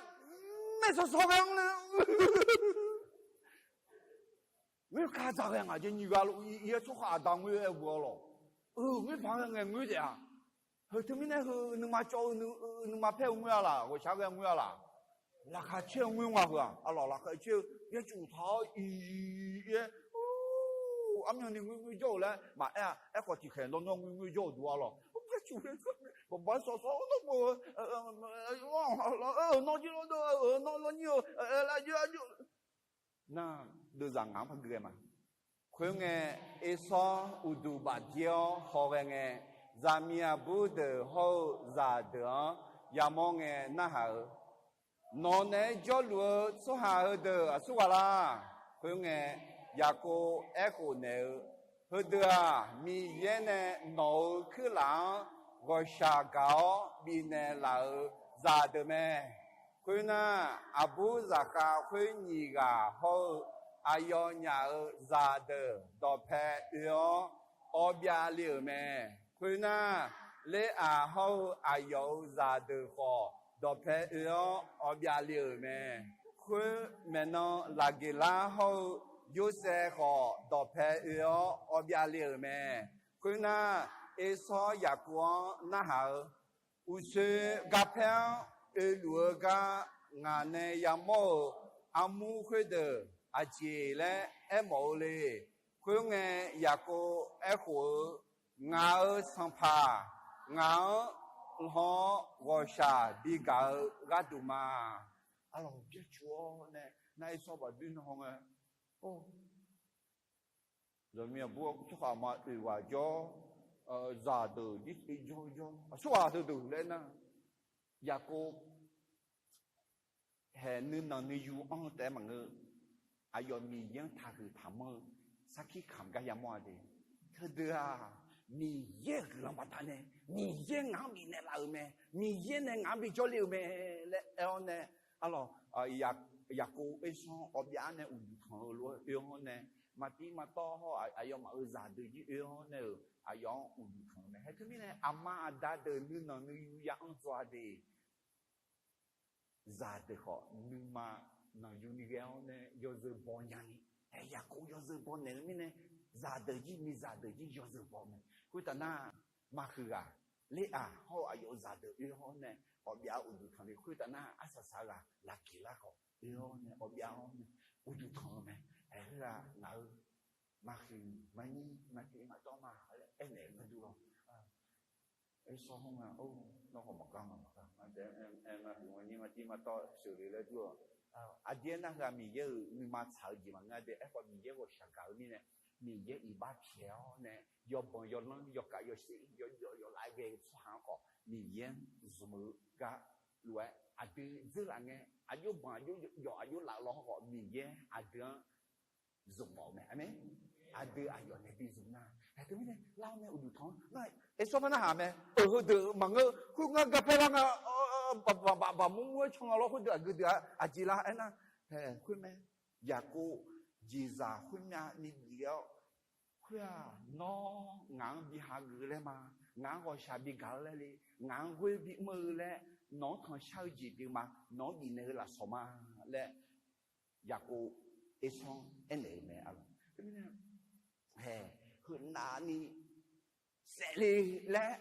maersawqsawq ghae-anr nae, oerka dzaq ghae ngaq jeq nyiq ghaq lof-ir-aer tsawrhaq aqda ngoer-aer bu-awr lawq. Oe, ngoer paq-aer ngae ngoer taef-a. Heu teumirnae heu nuima cawv-eu, nuima paer-eu ngoer-a laq, ghawqshaq ghae ngoer-a laq. Laqkhaq caer-eu ngoer nga heu-aq, arlawq, laqkhaq caer-eu byaercuf taq-awr iq-aer, armyanni ngoer ngoer jawr-euq laer maqaer-a. Aerkhawf tiqkhaeq nawr nawr ngoer ngoer jawr-euq duq-a lawq. Byaercuf baqbaq sawqsawq-awr nawr bof-eu, nawr jir lawr dov-eu, nawr lawnyir-eu, lar jir lar jir-eu nar, deuvzaq ngaq-anr par gui ghae ma. Khoerngae, Ersawr uqduq bafdir-awr hawghae ngae, zaqmiq aqbur deuq hawr-eu zaqdeuq-anr yamawr ngae narhaq-eu, Nawq naeq-aer jawrluf-eu tsawrhaq heudeuq aqsur ghaq la? Khoerngae, Yaqkov aerkhof naeq-eu, Heudeuq-aq, Miqyaer nae nawq-euq kuirlaf-anr ghawqshaq gaq-awr bifnaeq laf-euq zaqdeuq mae. Khoernar, aqbur zaqkhav khoer nyiq ghaq hawr-eu aqyawfnyaf-euq zaqdeuq dawqpae oe-awr awbyav le-euq mae. Khoernar, Leraq hawr-eu aqyawf-euq zaqdeuq khawf dawqpae oe-awr awbyav le-euq mae. Khoer maeqnan Laqgeqlar hawr-eu Yorsaev khawf dawqpae oe-awr awbyav le-euq mae. Khoernar, Ersawr Yaqkov-anr narhaq-eu, Uqshoe garpaer-anr oeluf-eu gar ngaq nae yamawr-euq armur khoerdeuq aqjeq laer aermawf-eu le. Khoerngae, Yaqkov aerkhof-eu, Ngaq-euq sanqpaq ngaq-anr lan-awr ghawqshaq bigaq-eu gharduq ma. Arlawq, byaercuf-awr nae nar, Ersawr baqdoer nan hawngae, zaqmiq aqbur tsawrhaq ma oeq ghaq jawr, zaqdeuq jir jawr jawr, aqsur ghaq heudeuq laer nar, Yaqkov haeq nuinanq nuiyu anr-eu taef-aer maqngeur. Aqyawf Miqyaer-anr taqhuiq taqmanr-eu sarkir kamq gar yamawr-a de. Teudeuq-aq, Miqyaer-euq guiqlanq baqdanae, Miqyaer ngaq-anr bifnaeq laf-euq mae, Miqyaer nae ngaq-anr bijawr le-euq mae laer aer-awr nae, arlawq, Yaqkov Ersawr-anr awbyav-anr nae uqduq tanq-eu lof-aer oe-awr nae, maqtiv maqtawv hawr-eu aqyawfmaf-euq zaqdeuq jir oe-awr nae-euq aqyawf-anr uqduq tanq-eu mae. Hae teumirnae aqma aqda deuq nuinanq nuiyu ya anr dzaw-a de. Zaqdeuq khawf nuima nanqyuni ghae-awr nae yawzeu baw nyani, aer, Yaqkov yawzeu baw naeq-eu mirnae, zaqdeuq jir miqzaq deuq jir yawzeu baw mae. Khoertav nar, maqhuiq ghaq Leraq hawr-eu aqyawf-euq zaqdeuq oe-awr nae awbyav-anr uqduq tanq le. Khoertav nar, arsaq saq ghaq Laqgeqlar khawf oe-awr nae awbyav-awr nae uqduq tanq-eu mae. Aer, heu-aq ngaq-euq maqhuiq maqnyir maqtiv maqtawv ma laer aernaeq-eu gharduq lawr. Ersawr hawr nga, or, nawr khawf maqgar ma maqgar, aer, maqhuiq maqnyir maqtiv maqtawv sheuqle laer dur-awq. Aqdui aernar, heu-aq Miqyaer-euq nuima tsaq-eu jeq maqngeur de. Aerkhawf Miqyaer ghawqshaq gaq-eu mirnae, Miqyaer iqbax pyaeq-awr nae, yawbanq yawlanr yawkav yawsher yawjawv yawlaf ghae-eu tsawrhaq-anr khawf Miqyaer-anr zmq-eu gar lof-aer, aqdui dzeurlaf ngae aqjox banq aqjox yawf aqjox laf lawr khawf Miqyaer aqdui-anr zmq mawf-eu mae. Aqmeq. Aqdui aqyawf nae bi zmq nar, hae teumirnae lar-awr nae uqduq tanq-anr nar, Ersawr par narhaq mae. Euq heudeuq maqngeur, khoergar garpaer lar nga, baqbaq mur mur-aer can nga lawr. Khoerdeuq aqgeu deuq-aq aqjeq la aernar, hae khoermae, Yaqkov jeqzaq khoermyav ni bif ghae-awr, khoer-aq, nawr ngaq-anr bi hageuf-eu laer ma, ngaq-anr ghawqshaq bigaq-eu laer le, ngaq-anr ghoer bimr-eu laer, nawq-anr tanqshar-eu jeq pyeuf ma, nawq-anr bifnaeq-eu lafsawq ma laer Yaqkov Ersawr-anr aernaeq-eu mae, arlawq. Teumirnae, hae, heunav ni saefle laer,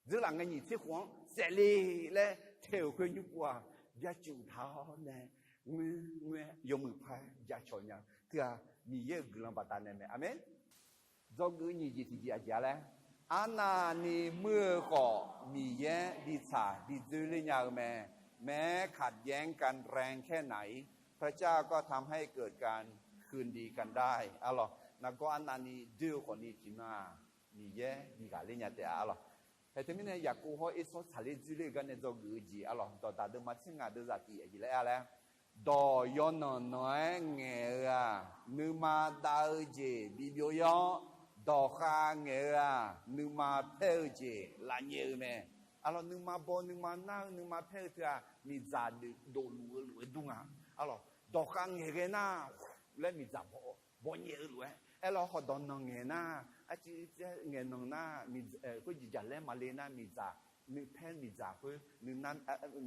dzeurlaf ngae nyiq tser khof-anr saefle laer tae-euq khoer nymr pov-aq, byacuq taq-awr nae ngoerngoer-aer yawmuiq par-aer jacawq nya-eu teu-aq, Miqyaer-euq guiqlanq baqdanae mae. Aqmeq. Dzawgeuf nyiq jeq tiqjeq aqjeq-a laer, arnavni muir-eu khawf Miqyaer bitsaq bidzoerler nya-eu mae. แม้ขัดแย้งกันแรงแค่ไหน พระเจ้าก็ทำให้เกิดการคืนดีกันได้ arlawq. Nargawr arnavni doer-eu khawfni tiqnan-aq, Miqyaer bighaq ler nya taef-a, arlawq. Hae teumirnae Yaqkov hawr Ersawr tsaqler dzoerler-eu gar nae dzawgeuf-eu jeq, arlawq. Dawqdaq deuvma tser ngaq deuvzaq tiq aqjeq laer-a laer, dawq yawnanq nanq-aer ngaeq-eu-aq, nuima dav-eu jeq bibyov-ir-awr, dawqkhav ngaeq-eu-aq, nuima paer-eu jeq lafnyaef-eu mae. Arlawq, nuima baw nuima nar-eu nuima paer-eu teu-aq, miqdzaq dofluf-eu lof-aer dur nga. Arlawq, dawqkhav ngaeqghae nar laer miqdzaq baw nyaef-eu lof-aer, aerlawr khawf dawqnanq ngaeq nar, arcuiv tsaer ngaeqnanq nar, khoerjeq jaqlaer maqle nar miqdzaq nuipaer miqdzaq khoer, nuinar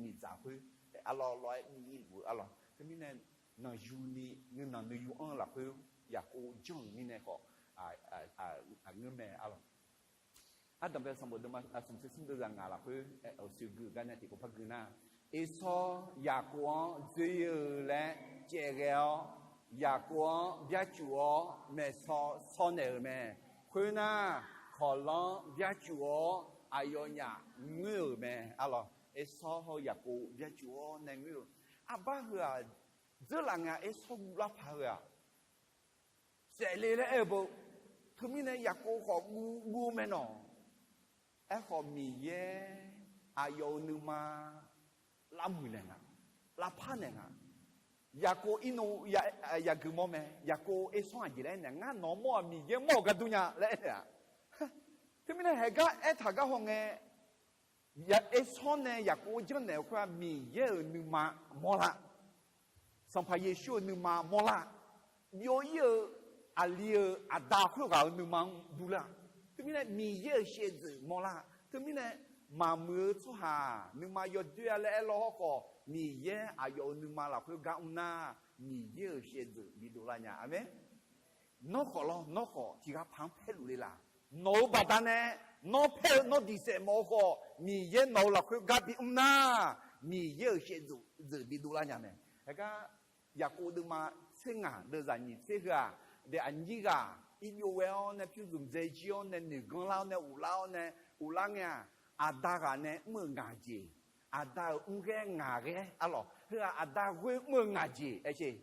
miqdzaq khoer, arlawr lawr-aer bi-ir luf-eu arlawr. Teumirnae nanqyuni nuinanq nuiyu anr-eu lafkhoer Yaqkov janr-euq mirnae khawf, aqngeur mae arlawr. Ardanqbae sanqbof deuvma smq tser smr deuvzaq ngaq lafkhoer, aqsur gui-eu gar nae tiqkawv par gui nar, Ersawr Yaqkov-anr dzoer-eu laer caevghae-awr, Yaqkov-anr byarcuf-awr maeqsaw saw naeq-euq mae. Khoernar, kawqlanr byarcuf-awr aqyawfnyaf ngoer-euq mae arlawr. Ersawr hawr-eu Yaqkov byarcuf-awr nae ngoer-euq. Arbar heu-aq, dzeurlaf ngae-aq Ersawr guvlar paq-eu-aq, saefle laer aer-eu beu. Teumirnae Yaqkov khawf guv guv-eu mae nawq. Aerkhawf Miqyaer aqyawf-euq nuima lavmuiq naeq nga, lavpar naeq nga. Yaqkov irnov yagui mawr mae. Yaqkov Ersawr aqjeq laer aernaeq, ngar nawq-anr mawr-aq Miqyaer mawr-euq gar dur nya laer aernaeq-a. Teumirnae haeq gar aertaq gar hawngae, Ersawr nae Yaqkov-anr janrnaeq-eu khoer-aq Miqyaer-euq nuima mawrlar. Sanqpaq Yeqsur-euq nuima mawrlar. Byov-ir-eu aqli-euq aqda khoerghaq-euq nuima-anr durlar. Teumirnae Miqyaer-euq shaevdzeuf mawrlar. Teumirnae maqmuiq-eu tsawrhaq nuima yawdoer-a laer aerlawr hawrkhawf, Miqyaer aqyawf-euq nuima lafkhoer gar mr nar, Miqyaer-euq shaevdzeuf bidov lar nya. Aqmeq. Nawr khawf lawr, nawr khawf tiq ghaq paq-anr paerluf le laq? Nawq-euq baqdanae nawr paer-eu nawr diq saef mawf-eu khawf, Miqyaer nawq-euq lafkhoer gar bimr nar, Miqyaer-euq shaevdzeuf bidov lar nya mae. Haeq gar Yaqkov deuvma tser ngaq deuvzaq nyiq tser heu-aq, daef aqnyir ghaq irbyov ghae-awr nae pyur zmq dzae jir-awr nae noeq ganr lar-awr nae uqlar-awr nae uqlar ngae-aq, aqda ghaq nae mr-euq ngaq jeq, aqda-euq mrghaer ngaq ghaer arlawq. Heu-aq aqda ghoer mr-eu ngaq jeq aer sher.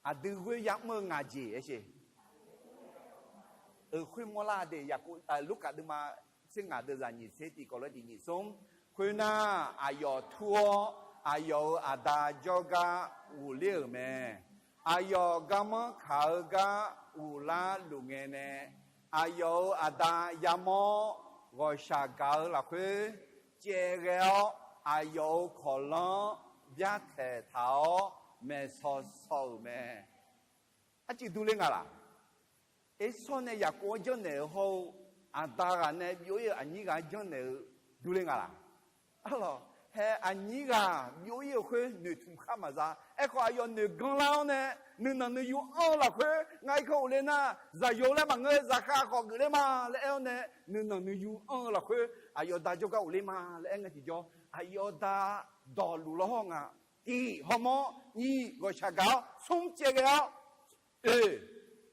Aqdui ghoer yamr-eu ngaq jeq aer sher. Euq khoer mawrlar de. Yaqkov, Lurkaf deuvma tser ngaq deuvzaq nyiq tser tiq kawv lof-aer tiq nyiq smr. Khoernar, aqyawf tur-awr aqyawf-euq aqda jawrgar ghofler-euq mae. Aqyawf garmanr kaq-eu gar ghoflar luf ngae nae, aqyawf-euq aqda yamawr ghawqshaq gaq-eu lafkhoer caevghae-awr, aqyawf-euq kawqlanr byartaeq taq-awr maeqsaw saw-euq mae. Arcuiv durler nga laq? Ersawr nae Yaqkov-anr janrnaeq-euq hawr-eu, aqda ghaq nae byov-ir-euq aqnyir ghaq-anr janrnaeq-eu durler nga laq? Arlawq, hae aqnyir ghaq byov-ir-euq khoer noeqtmq khar maqza. Aerkhawf aqyawf noeq ganr lar-awr nae, nuinanq nuiyu anr-eu lafkhoer ngar irkanr ghofler nar, zaqyo laer maqngeur, zaqkhav khawf geufler ma laer aer-awr nae, nuinanq nuiyu anr-eu lafkhoer aqyawf da jawrgar ghofler ma laer aer ngae tiqjawr, aqyawf da dawqluf lawr hawr nga. Tiq hawmawr, nyiq ghawqshaq gaq-awr, smr caevghae-awr, oe,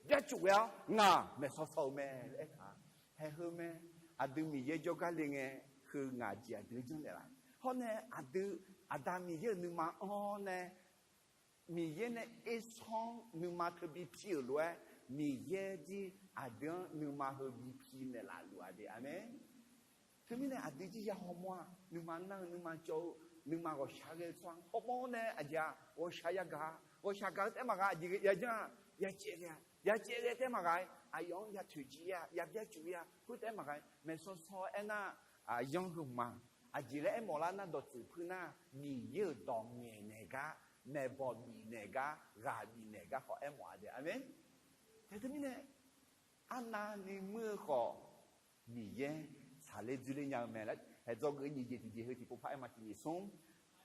byarcuf ghae-awr ngaq maeqsaw saw-eu mae laer aertaq-a. Haeq heu mae. Aqdui Miqyaer jawrgar le ngae, heu ngaq jeq aqdui-anr janrnaeq laf. Hawr nae aqdui aqda Miqyaer-euq nuima anr-awr nae, Miqyaer nae Ersawr nuima teubi pi-euq lof-aer, Miqyaer jir aqdui-anr nuima heu bi pi naeqlaf luf-a de. Aqmeq. Teumirnae aqdui jir ya hawmawr-aq, nuima nar-eu, nuima cawv-eu, nuima ghawqshaq ghae-eu tsawrhaq hawmawr nae aqjeq-aq ghawqshaq yagaq-a. Ghawqshaq gaq-eu taef-aer maqghae, aqjeq yajanr-aq yacaev ghae-a. Yacaev ghae taef-aer maqghae, aqyawf-anr ya toeqciv-ir-a, ya byarcuf-ir-a. Khoer taef-aer maqghae, maeqsaw saw-aer nar, yanr heu ma. Aqjeq laer aermawf lar nar, dawqtsuif puir nar, Miqyaer-euq dawq ngaeqnaeq gar, maeqbawq bifnaeq gar, ghaq bifnaeq gar khawf aermawf-a de. Aqmeq. Tae teumirnae, arnavni muir-eu khawf, Miqyaer tsaqler dzoerler nya-eu mae laer, haeq dzawgeuf nyiq jeq tiqjeq heu tiqpov par aer ma. Tiq nyiq smr,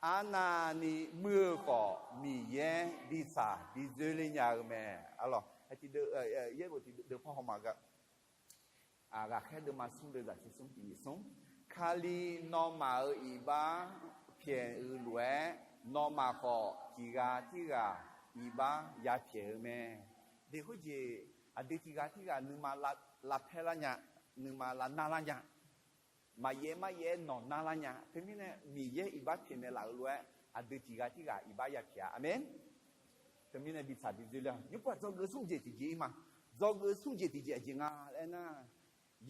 arnavni muir-eu khawf Miqyaer bi tsaq bi dzoerler nya-eu mae. Arlawq, haeq tiqdeuv, yaerbof tiqdeuv par haw ma ga. Ghaqkhaer deuvma smr deuvzaq tser smr tiq nyiq smr, Kali nawmaf-euq iqbax pyaeq-eu lof-aer, nawmaf khawf tiq ghaq tirghaq iqbax yapyaeq-eu mae. De khoerjeq, aqdui tiq ghaq tirghaq nuima lavpaer lar nya, nuima lavnar lar nya, maqyaef maryaef-aer nawq nar lar nya. Teumirnae Miqyaer iqbax pyaeqnaeq laf-euq lof-aer, aqdui tiq ghaq tirghaq iqbax yapyaeq-a. Aqmeq. Teumirnae bi tsaq bi dzoerler-a. Nymrpov dzawgeuf smr jeq tiqjeq-ir ma. Dzawgeuf smr jeq tiqjeq aqjeq nga laer nar,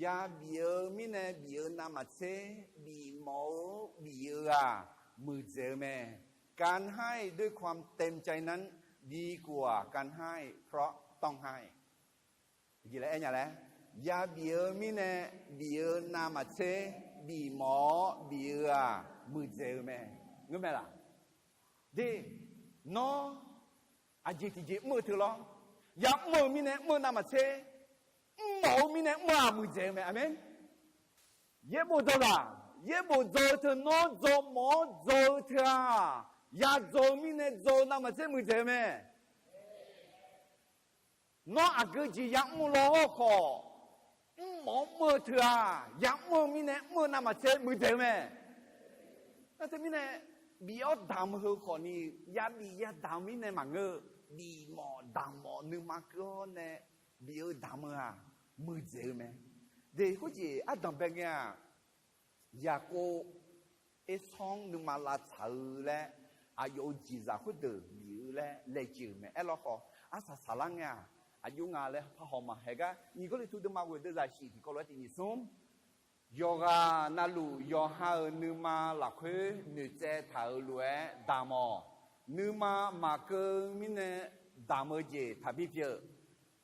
yabif-eu mirnae bif-eu navmaqtser, bifmawf-eu bif-eu-aq, muiqdzaeq-eu mae. การให้ด้วยความเต็มใจนั้น ดีกว่าการให้เพราะต้องให้ Aqjeq laer aer nya laer, yabif-eu mirnae bif-eu navmaqtser, bifmawf-awr bif-eu-aq, muiqdzaeq-eu mae. Ngeur mae laq? De, nawr aqjeq tiqjeq mr-eu teu lawr, ya'mr-eu mirnae mr-eu navmaqtser, mrmawf-eu mirnae mr-aq muiqdzaeq-eu mae. Aqmeq. Yaerbof dzawzaq, yaerbof dzaw-eu teu nawr dzaw mawf-awr dzaw-eu teu-aq, yadzaw-eu mirnae dzaw-eu navmaqtser muiqdzaeq-eu mae. Nawr aqgeu jeq yamr-eu law-awr khawf, mrmawf-awr mr-eu teu-aq, yamr-eu mirnae mr-eu navmaqtser muiqdzaeq-eu mae. Nar teumirnae, bif-awr damq-eu heu khawfni, yabif yadamq mirnae maqngeur-eu, bifmawf damq mawf nuima keuv-awr nae bif-eu damq-eu-aq, muiqdzaeq-eu mae. Deq khoerjeq ardanq bae ngae-aq, Yaqkov Ersanr nuima lavtsaq-eu laer, aqyawf-euq jeqzaq khoerdeuq bif-eu laer laejae-euq mae. Aerlawkhawf, arsaq saqlar ngae-aq, aqjox nga laer parhaw ma. Haeqgar nyiq Gawrliqtu deuvma ghoeq deuvzaq shif tiqkawv lof-aer tiq nyiq smr, yawqghaq navluf yawqha-euq nuima lafkhoer noeqtsaev taq-euq lof-aer damq-awq. Nuima maqkeuv-eu mirnae damq-eu jeq taqbi pyeuf.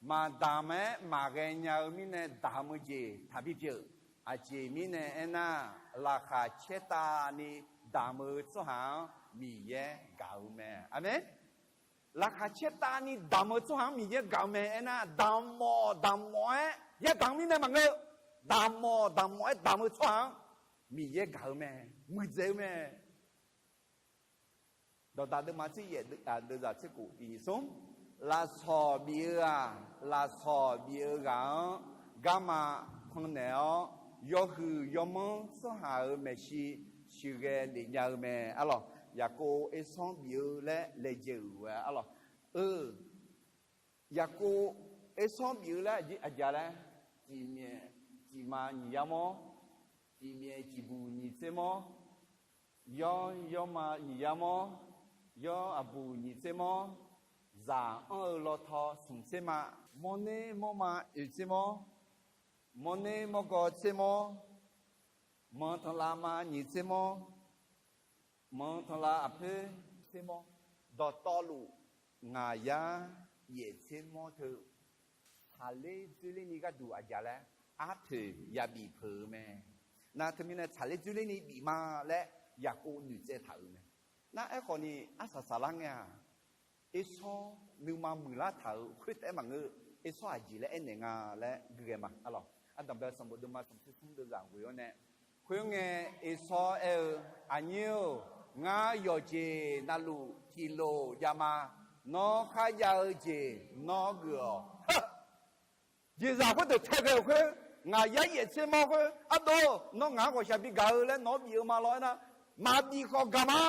Maqdamq-aer maqghae nya-eu mirnae damq-eu jeq taqbi pyeuf. Aqjeq mirnae aernar, laqkhaq caertavni damq-eu tsawrhaq-anr Miqyaer gaq-eu mae. Aqmeq. Laqkhaq caertavni damq-eu tsawrhaq-anr Miqyaer gaq-eu mae. Aernar, damq mawf damq mawf-aer yadamq mirnae maqngeur. Damq mawf damq mawf-aer damq-eu tsawrhaq-anr Miqyaer gaq-eu mae. Muiqdzaeq-eu mae. Dawqdaq deuvma tser yaef deuvzaq tser khof tiq nyiq smr, lafsawq bif-eu-aq, lafsawq bif-eu ghaq-anr garma pannaeq-awr, yawhuiq yawmanr tsawrhaq-euq maeqshi sheuqghae lef nya-eu mae. Arlawq, Yaqkov Ersanr bif-eu laer laejae-euq lof-aer arlawq, eu, Yaqkov Ersanr bif-eu laer aqjeq laer, tiqmyaef tiqma nyiq yar mawr, tiqmyaef tiqbuq nyiq tser mawr, yawr yawrma nyiq yar mawr, yawr aqbuq nyiq tser mawr, zaq anr-eu lawtaw smq tser ma, mawrner mawrma oeq tser mawr, mawrner mawrgaw tser mawr, manq tanqlav ma nyiq tser mawr, manq tanqlav aqpoer tser mawr, dawqtawvluf ngaq yar yaef tser mawr teu, tsaqler dzoerlerni gharduq aqjeq laer arpoeq yabif peuq-eu mae. Nar teumirnae tsaqler dzoerlerni bif ma laer Yaqkov noeqtsaev taq-euq mae. Nar aerkhawfni arsaq saqlar ngae-aq, Ersanr nuima muiqlar taq-euq khoertaef-aer maqngeur. Ersanr aqjeq laer aernaeq nga laer gui ghae ma. Arlawq, ardanqbae sanqbof deuvma sanqbof tser smr deuvzaq ghoeq-awr nae, khoerngae Ersanr aer-eu, Aqnyir-or, ngar yawqjeq navluf tiqlof jav ma. Nawr kharjav-eu jeq nawr geuf-awq. Jeqzaq khoerdeuq tae ghae-euq khoer, ngaq yar yaef tser mawr khoer, ardov, nawr ngaq-anr ghawqshaq bi gaq-eu laer nawq-anr bif-eu ma law aernar, maqbif khawf gaq ma.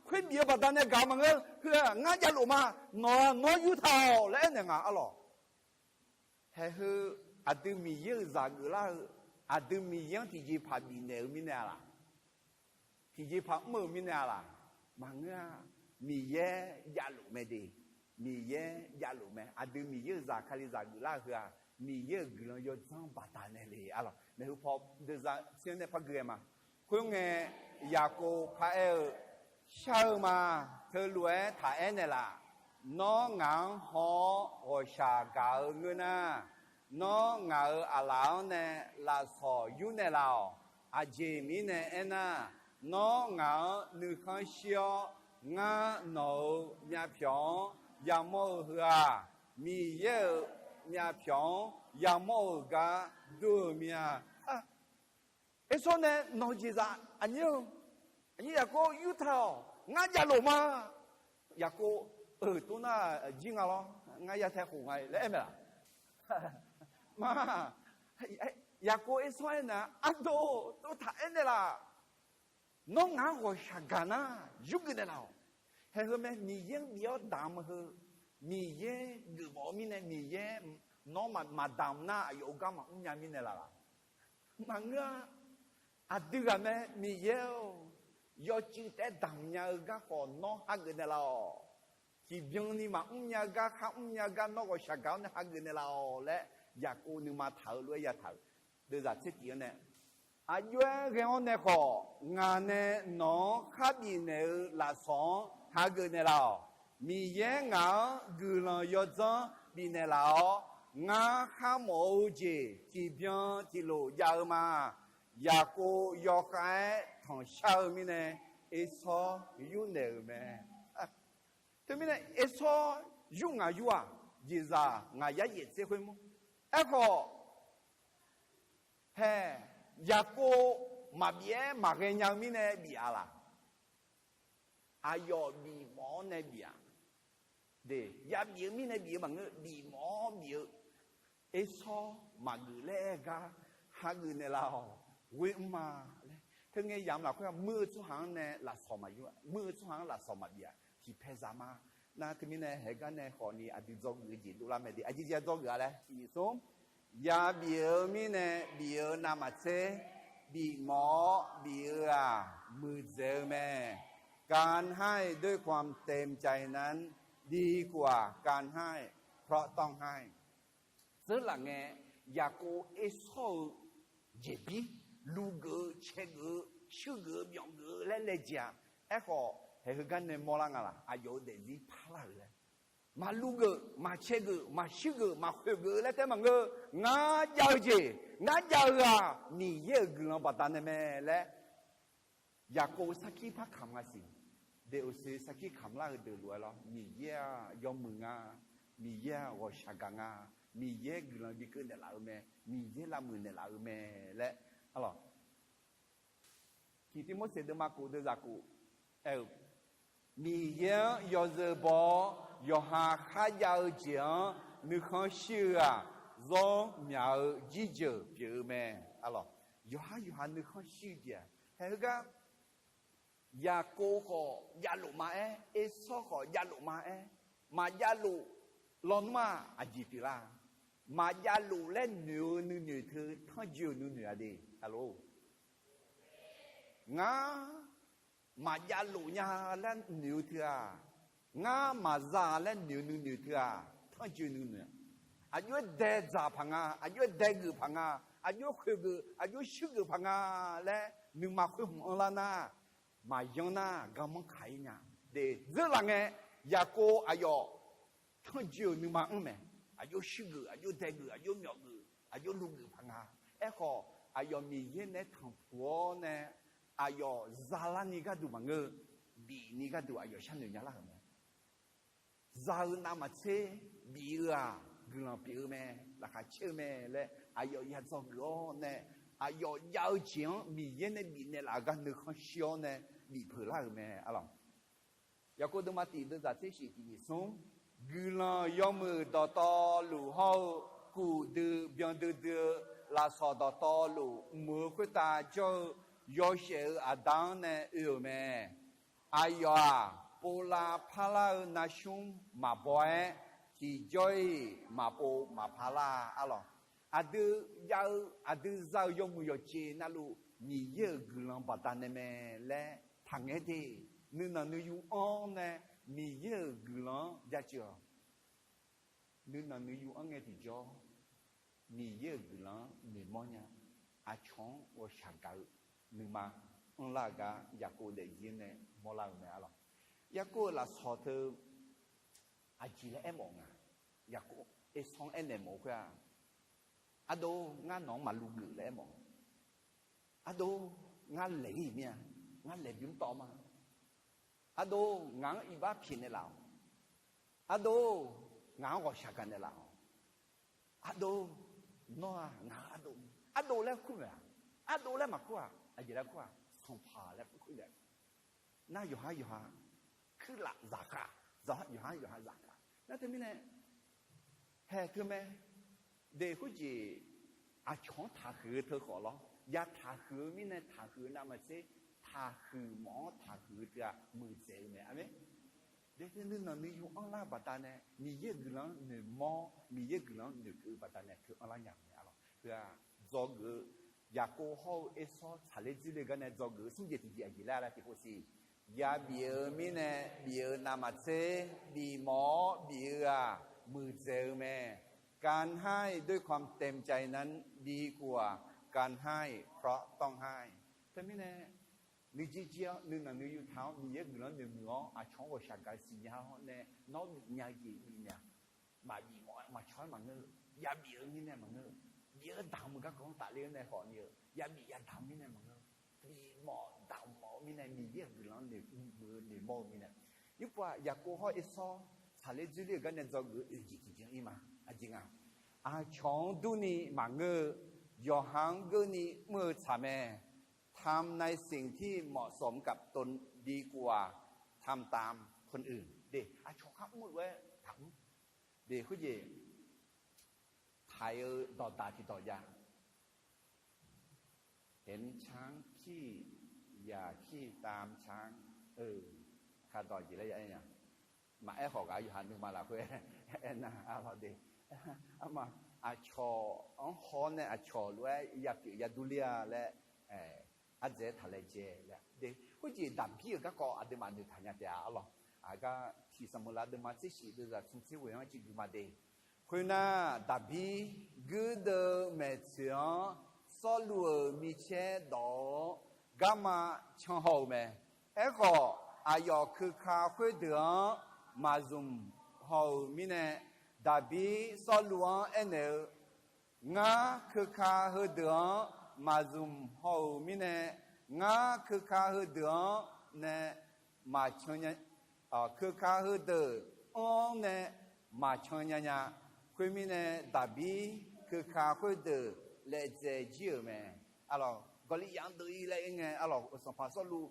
Khoer bif-eu baqdanae gaq maqngeur. Heu-aq ngar javlof ma. Nawq-aq nawr yurtaq-awq laer aernaeq ngaq arlawq. Haeq heu, aqdui Miqyaer-euq zaq geuflar-eu, aqdui Miqyaer-anr tiqjeqpaq bifnaeq-eu mirnae-a laq? Tiqjeqpaq mr-euq mirnae-a laq? Maqngeur-a. Miqyaer javlof mae de. Miqyaer javlof mae. Aqdui Miqyaer-euq zaq Kalizaq geuflar-eu heu-aq, Miqyaer-euq guiqlanq yawdzanr baqdanae le arlawq. Maeqhu paw deuvzaq tser nae par gui ghae ma. Khoerngae, Yaqkov paraer-eu, Shar-eu ma. Teulof-aer taq aer naeqlaf. Nawr ngaq-anr haw-awr ghawqshaq gaq-eu ngeur nar, nawr ngaq-euq aqlaf-anr nae lafsawq yur naeqlaf-awq. Aqjeq mirnae aernar, nawr ngaq-anr nuikhanr shir-awr, ngar nawq-euq myavpyawq-anr yamawr-eu heu-aq, Miqyaer-euq myavpyawq-anr yamawr-euq gar dur-eu mir-a. Ersanr nae nawq-eu jeqzaq aqnyir-eu, aqnyir Yaqkov yurtaq-awq, ngar javlof ma. Yaqkov, eu, tov nar jir nga lawr, ngar yatae khof nga laer aer mae laq? Ma, Yaqkov Ersanr aernar, ardov, tov taq aer naeqlaf. Nawr ngaq-anr ghawqshaq gaq nar, yurgeuf naeqlaf-awq. Haeq heu mae, Miqyaer-anr bif-awr damq-eu heu, Miqyaer geufmawf-eu mirnae, Miqyaer nawr maqdamq nar aqyawf-euq gar maqmr nya mirnae laf laq? Maqngeur-a. Aqdui ghaq mae, Miqyaer-or, yawcuiv taef-aer damq nya-eu garkhawf nawr hageuf naeqlaf-awq. Tiqbyan ni maqmr nya gar, kharmr nya gar nawr ghawqshaq gaq-awr nae hageuf naeqlaf-awq laer Yaqkov nuima taq-eu lof-aer yataq-euq. Deuvzaq tser tif-anr nae, aqjox-aer ghae-awr nae khawf, ngaq nae nawq-anr khar bifnaeq-eu lafsawq-anr hageuf naeqlaf-awq. Miqyaer ngaq-anr guiqlanq yawdzanr bifnaeq laf-awr, ngar kharmawf-eu jeq tiqbyan tiqlof jav-eu ma. Yaqkov yawkhav-aer tanqshar-eu mirnae, Ersanr yurnaeq-euq mae. Teumirnae Ersanr yur ngaq yur-aq, jeqzaq ngaq yar yaef tser khoer mawr. Aerkhawf, haeq, Yaqkov maqbif-aer maqghae nya-eu mirnae bif-a laq? Aqyawf bifmawf-awr nae bif-aq, de, yabif-eu mirnae bif-eu maqngeur, bifmawf-awr bif-eu. Ersawr maqgeuf laer aer-eu gar hageuf naeqlaf-awq, ghoe mr ma laer. Teungae yamq lafkhoer-aq, muir-eu tsawrhaq-anr nae lafsawq maqyur-a, muir-eu tsawrhaq-anr lafsawq maqbif-aq, tiqpaeq zaq ma. Nar teumirnae haeq gar nae khawfni aqdui dzawgeuf-eu jeq dovlar mae de, aqjeq jeq-a dzawgeuf-a laer tiq nyiq smr, yabif-eu mirnae bif-eu navmaqtser, bifmawf-awr bif-eu-aq muiqdzaeq-eu mae. การให้ด้วยความเต็มใจนั้น ดีกว่าการให้เพราะต้องให้ Dzeurlaf ngae, Yaqkov Ersawr-eu jeqbir, lugeuf-eu, caegeuf-eu, shuirgeuf-eu, myawfgeuf-eu laer laejae-a. Aerkhawf haeq heugar nae mawrlar nga laq? Aqyawf-euq daefzir parlar-euq laer, maqlugeuf, maqcaegeuf, maqshuirgeuf, maqkhoeqgeuf-eu laer taef-aer maqngeur. Ngar jav-eu jeq, ngar jav-eu-aq, Miqyaer-euq guiqlanq baqdanae mae laer Yaqkov sarkir par kamq nga siq. Deqoqsoe sarkir kamq lar-eu deuq lof-aer lawr, Miqyaer-aq yawmuiq nga, Miqyaer-aq ghawqshaq gaq nga, Miqyaer guiqlanq bi keuv naeqlaf-eu mae, Miqyaer lavmuiq naeqlaf-eu mae laer. Alawq, tiq Tivmorseq deuvma kof deuvzaq kof aer-eu, Miqyaer-anr yawzeu baw-awr yawqha kharjav-eu jeq-anr nuikhanr shir-eu-aq, zawr myaq-eu jirjeuq pyeuf-eu mae. Alawq, yawqhar yawqha nuikhanr shir-eu jeq-aq, haeq heugar Yaqkov khawf javlof ma-aer, Ersawr khawf javlof ma-aer, maqjavlof lawnmr-aq aqjeq pyeuflar? Maqjavlof laer noeq-eu nuinoeq teu tanrjoe-euq nuinoeq-a de. Alawq, ngar maqjavlof nya laer noeq-eu teu-aq, ngar maqza laer noeq-eu nuinoeq teu-aq, tanrjoe nuinoeq. Aqjox-aer dae dzaq paq nga, aqjox-aer dae geuf paq nga, aqjox khoeqgeuf, aqjox shuirgeuf paq nga laer nuima khoer hmq anrlar nar, maqyanr nar garmanr kaq-ir nya. De, dzeurlaf ngae, Yaqkov aqyawf tanrjoe-euq nuima anr mae. Aqjox shuirgeuf, aqjox daegeuf, aqjox myawfgeuf, aqjox lugeuf paq nga. Aerkhawf, aqyawf Miqyaer nae tanqpuq-awr nae, aqyawf zalarni gharduq maqngeur, bifni gharduq aqyawf sharnoeq nya lar-euq mae. Za-eu navmaqtser bif-eu-aq, guiqlanq pyeuf-eu mae, laqkhaq caer-eu mae laer aqyawf ya dzawgeuf-awr nae, aqyawf jav-eu jeq-anr Miqyaer nae bifnaeq laf-eu gar nuikhanr shir-awr nae bifpeuq lar-euq mae. Alawq, Yaqkov deuvma tiq deuvzaq tser shif tiq nyiq smr, guiqlanq yawmuiq dawqtawvluf hawr-eu, kuf dui byan duidui-eu lafsawq dawqtawvluf mq-eu khoertav jawr-eu yawshaef-euq Aqda-anr nae oe-euq mae. Aqyawf-aq, povlav parlar-eu narsmr maqbaw-aer, tiqjawr-iq maqpov maqpar lar-a. Alawq, aqdui jav-eu, aqdui za-euq yawmuiq yawqjeq navluf Miqyaer-euq guiqlanq baqdanae mae laer taqngaer de. Nuinanq nuiyu anr-awr nae Miqyaer-euq guiqlanq-anr jaceuq-awq. Nuinanq nuiyu anr ngae tiqjawr, Miqyaer-euq guiqlanq-anr noeqmawr nya. Aqcawq-anr ghawqshaq gaq-eu nuima anrlar-eu gar Yaqkov daefzir nae mawrlar-euq mae. Alawq, Yaqkov-euq lafsawq teu aqjeq laer aermawf nga. Yaqkov Ersawr-anr aernaeq mawf-eu khoer-aq, Ardov, ngar nawq-anr maqluv geuf laer aermawf nga. Ardov, ngar laeq-ir mir-a, ngar laeq bymr tawv ma. Ardov, ngaq-anr iqbax pyaeqnaeq laf-awq. Ardov, ngaq-anr ghawqshaq gaq naeq laf-awq. Ardov, nawr-aq ngaq-euq ardov, ardov laer kur maeq-aq, ardov laer maqkur-aq, aqjeq laer kur-aq, sanqpaq laer kur-a. Nar yawqhar yawqha kuirlaf zaqkhav, yawqhar yawqha zaqkhav. Nar teumirnae, haeq teu mae, de khoerjeq aqcawq-anr taqhuiq-eu teu khawf lawr, ya taqhuiq-eu mirnae taqhuiq-eu navmaqtser, taqhuiq mawf-anr taqhuiq-eu teu-aq muiqdzaeq-eu mae. Aqmeq. De teu nuinanq nuiyu anrlar-eu baqdanae Miqyaer-euq guiqlanq-anr noeqmawr, Miqyaer-euq guiqlanq-anr noeqkeuv-eu baqdanae teu anrlar nya-eu mae. Alawq, heu-aq dzawgeuf-eu, Yaqkov hawr-eu Ersawr tsaqler dzoerler-eu gar nae dzawgeuf-eu smr jeq tiqjeq aqjeq laer laer tiqpov siq. Yabif-eu mirnae bif-eu navmaqtser, bifmawf-awr bif-eu-aq muiqdzaeq-eu mae. การให้ด้วยความเต็มใจนั้นดีกว่าการให้เพราะต้องให้ Teumirnae nuijeq jeq-awr nuinanq nuiyu taq-awr Miqyaer guiqlanq-anr noeqmuiq-awr aqcawq-anr ghawqshaq gaq-eu siqnya-awr nae nawr bifnya-eu jeq bifnaeq-aq, maqbif mawf-aer maqcawq-aer maqngeur-eu, yabif-eu mirnae maqngeur-eu, bif-eu damq-eu garkawv-anr tafler-awr nae khawfni-eu, yabif yadamq-eu mirnae maqngeur-eu, bifmawf damq mawf-eu mirnae Miqyaer-euq guiqlanq-anr noeqmuiq-eu noeqmawr-eu mirnae. Nymrpov-aq Yaqkov hawr Ersawr tsaqler dzoerler-euq gar nae dzawgeuf-eu oeq jeq tiqjeq-anr ir ma. Aqjeq nga, aqcawq-anr durni maqngeur-eu, yawqha-anr geurni mr-eu tsaq mae. ทำในสิ่งที่เหมาะสมกับตนดีกว่าทำตามคนอื่น de. Aqcawq khar mr-eu lof-aer taqmr de. Khoerjeq taq-eu dawqdaq tiqdawq jav. เห็นช้างขี้อย่าขี้ตามช้าง eu, kaqdawq jeq laer ya aer nya. Maqaer khawf ghaq yawqha nuima lafkhoer aernar arlawq de. Arma, aqcawq-anr haw-awr nae aqcawq lof-aer yapyeuf yadurler-a laer, ardzaeq-aer taq laejae laer de. Khoerjeq Daqbir-euq garkawv aqduimaf noeqtaq nya taef-a arlawq. Aqgar tiq Saqmeuqlav deuvma tser shif deuvzaq smr tser ghoeq-anr civ gui ma de. Khoernar, Daqbir guirdeuv-eu maeqtsoeq-anr Sawrluv-euq micaer dawq-awr garma can haw-euq mae. Aerkhawf, aqyawf keuka khoerdeuq-anr maqzmq haw-euq mirnae, Daqbir Sawrluv-anr aernaeq-eu, Ngar keuka heudeuq-anr maqzmq haw-euq mirnae, ngar keuka heudeuq-anr nae maqcan nya, keuka heudeuq anr-anr nae maqcan nya nya. Khoermirnae, Daqbir keuka khoerdeuq laejae jir-euq mae. Arlawq, Gawrliryaf-anr deuv-ir laer aer ngae, arlawq, Sanqpaq Sawrluv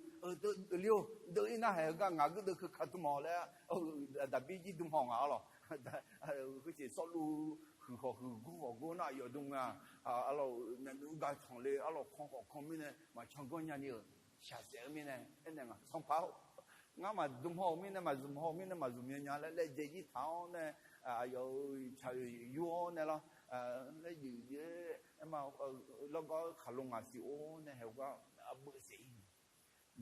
deuv-ir nar haeq-eu gar ngaq guirdeuv keuka dm-awq laer, Daqbir jir dm haw nga arlawq. Khoerjeq Sawrluv huiq khawf huiq gor khawf gor nar aqyawf dm nga. Arlawq, myavnuiv gaq tanq le arlawq, kan khawf kan mirnae maqcan ganr nyani-euq shaqsaef-eu mirnae aernaeq nga, Sanqpaq-or, ngar maqdm haw-euq mirnae, maqzmq haw-euq mirnae maqzmq nya nya laer laejae jir taq-awr nae, aqyawf-euq tsaq-euq yur-awr nae lawr, laer juif jaer, lawrgawr kaqlo ngaq siq-or nae haeq-eu gar arbeuv saef-ir.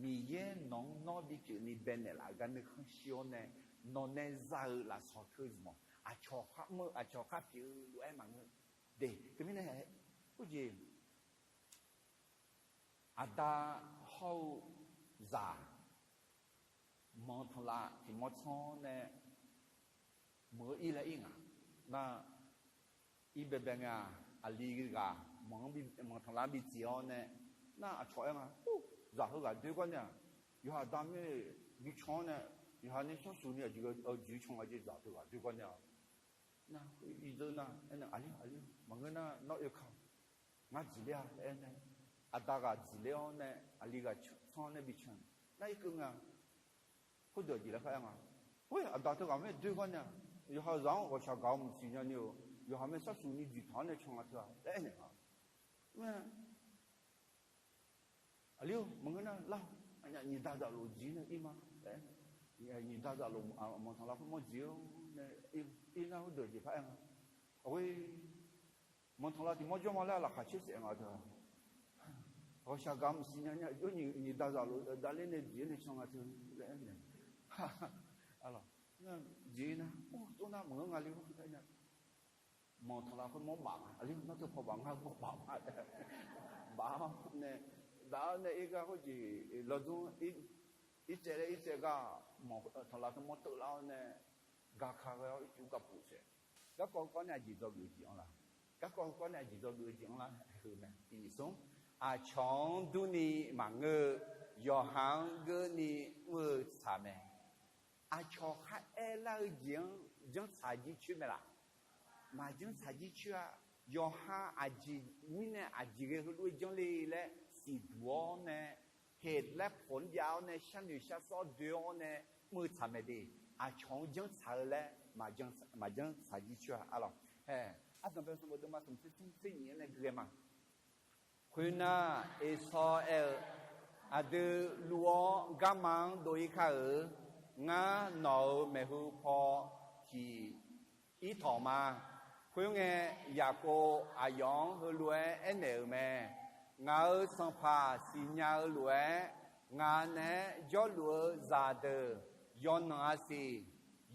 Miqyaer nawq-anr nawr bipyeuf ni baenaeq laf-eu gar nuikhanr shir-awr nae, nawq nae za-eu lafsawq teu zmq-awq. Aqcawq khar mr-eu, aqcawq khar pyeuf-eu lof-aer maqngeur de. Teumirnae, khoerjeq aqda hawr-eu zaq manq tanqlav tiq mawr tsanr-awr nae meuq-eu ir laer ir ngaq. Nar, ir baebae ngae-aq, aqli ghaq manq-anr bi, manq tanqlav-anr bi dziq-awr nae, nar aqcawq aer nga, Or, zaq heughaq doer gar nae-aq, yawqha aqda mir bi can-awr nae, yawqha ni sarsuq ni aqjeq, aqjeq can nga jeq zaq teughaq doer gar nae-a. Nar, iqzeur nar, aernar, Aqli, aqli, maqngeur nar nawr oeka-awq. Ngar dziqler-a laer aernae, aqda ghaq dziqler-awr nae aqli ghaq tsanr-awr nae bi can. Nar irkeuv nga, khoerdeuq aqjeq laer par aer nga. Khoer aqda teughaq mae doer gar nae-aq, yawqha zaq-anr ghawqshaq gaq-awr mqsiq nyani-euq yawqha mae sarsuq ni dziqtaq-awr nae can nga teu-a laer aernaeq nga. Aqli-or, maqngeur nar lar-awq. Nyiq da zaqlof dziq nae ir ma laer, nyiq da zaqlof manq tanqlav khoermawr dziq-awr nae ir nar khoerdeuq jeq par aer nga. Aqghoer, manq tanqlav tiq mawr jawr ma laer aqlaf khaq caer saef nga teu-a. Ghawqshaq gaq mqsiq nya nya jawr nyiq da zaqlof davler nae dziq-awr nae can nga teu laer aernaeq. Jeq nar, Or, tov nar maqngeur nga le-or laer aer nya. Manq tanqlav khoermawr baf nga. Aqli-or, nar teu paw baf ngar mawr baf ma. Baf-awr nae, baf-awr nae ir gar khoerjeq lawdmr irtsaev laer irtsaev gar, manq tanqlav khoermawr teuvlar-awr nae, gaka ghae-awr ircuf gapuf saef. Garkawv heukawv nae aqjeq dzawgeuf-eu jeq anr la? Garkawv heukawv nae aqjeq dzawgeuf-eu jeq anr lar? Heu mae, tiq smr, aqcawq-anr durni maqngeur-eu, yawqha-anr geurni mr-eu tsaq mae. Aqcawq kharaer lar-eu jeq-anr janrtsaq jircoer mae laf? Maqjanrtsaq jircoer-a. Yawqha aqjeq mirnae aqjeq ghae heulof-aer janr le laer siqduq-awr nae, เหตุและผล jav-awr nae sharnoeq sharsawr doe-awr nae mr-eu tsaq mae de. Aqcawq-anr janrtsaq-eu laer maqjanrtsaq jircoer-a arlawq. Ardanqbae sanqbof deuvma smq tser smr tser nyiq-anr nae gui ghae ma. Khoernar, Eqsawr aer-eu, Aqdui luv-awr garma-anr dov-ir kar-euq. Ngar nawq-euq maeqhu paw tiq ir tawq ma. Khoerngae, Yaqkov aqyawf-anr heulof-aer aernaeq-euq mae. Ngaq-euq sanqpaq siqnya-eu lof-aer, ngaq naeq-aer jawrluf-eu zaqdeuq yawqnan-a siq.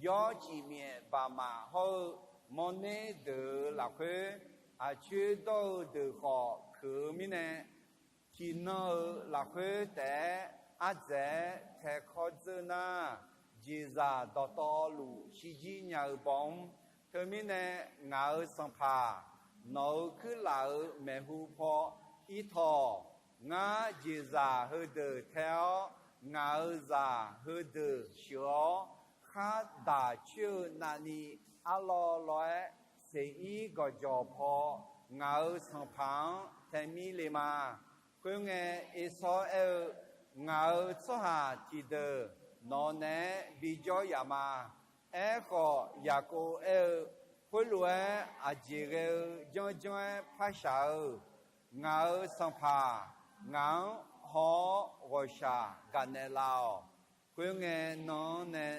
Yawr cifmyaef baqmaf hawr-eu mawrner deuq-euq lafkhoer, aqcoer dawr-eu deuq khawf keuq-eu mirnae, tiqnan-euq lafkhoer taef-aer ardzaeq-aer taekawr dzeur nar, jeqzaq dawqtawvluf shirjir nya-eu baw mr. Teumirnae, ngaq-euq sanqpaq, nawq-euq kuirlaf-euq maeqhu paw ir tawq. Ngar jeqzaq heudeuq tae-awr, ngaq-euq zaq heudeuq sheuq-awr, khar daq coer-eu navni arlawr lawr-aer, seqir gawqjawq paw ngaq-euq sanqpaq-anr taemir le ma. Khoerngae, Ersawr aer-eu, Ngaq-euq tsawrhaq tiqdeuq nawq naeq-aer bijawr yaf ma. Aerkhawf, Yaqkov aer-eu, Khoerlof-aer aqjeq ghae-eu janrjanr-aer par shaq-eu? Ngaq-euq sanqpaq ngaq-anr haw-awr ghawqshaq gaqnaeq laf-awq. Khoerngae, nan-anr nae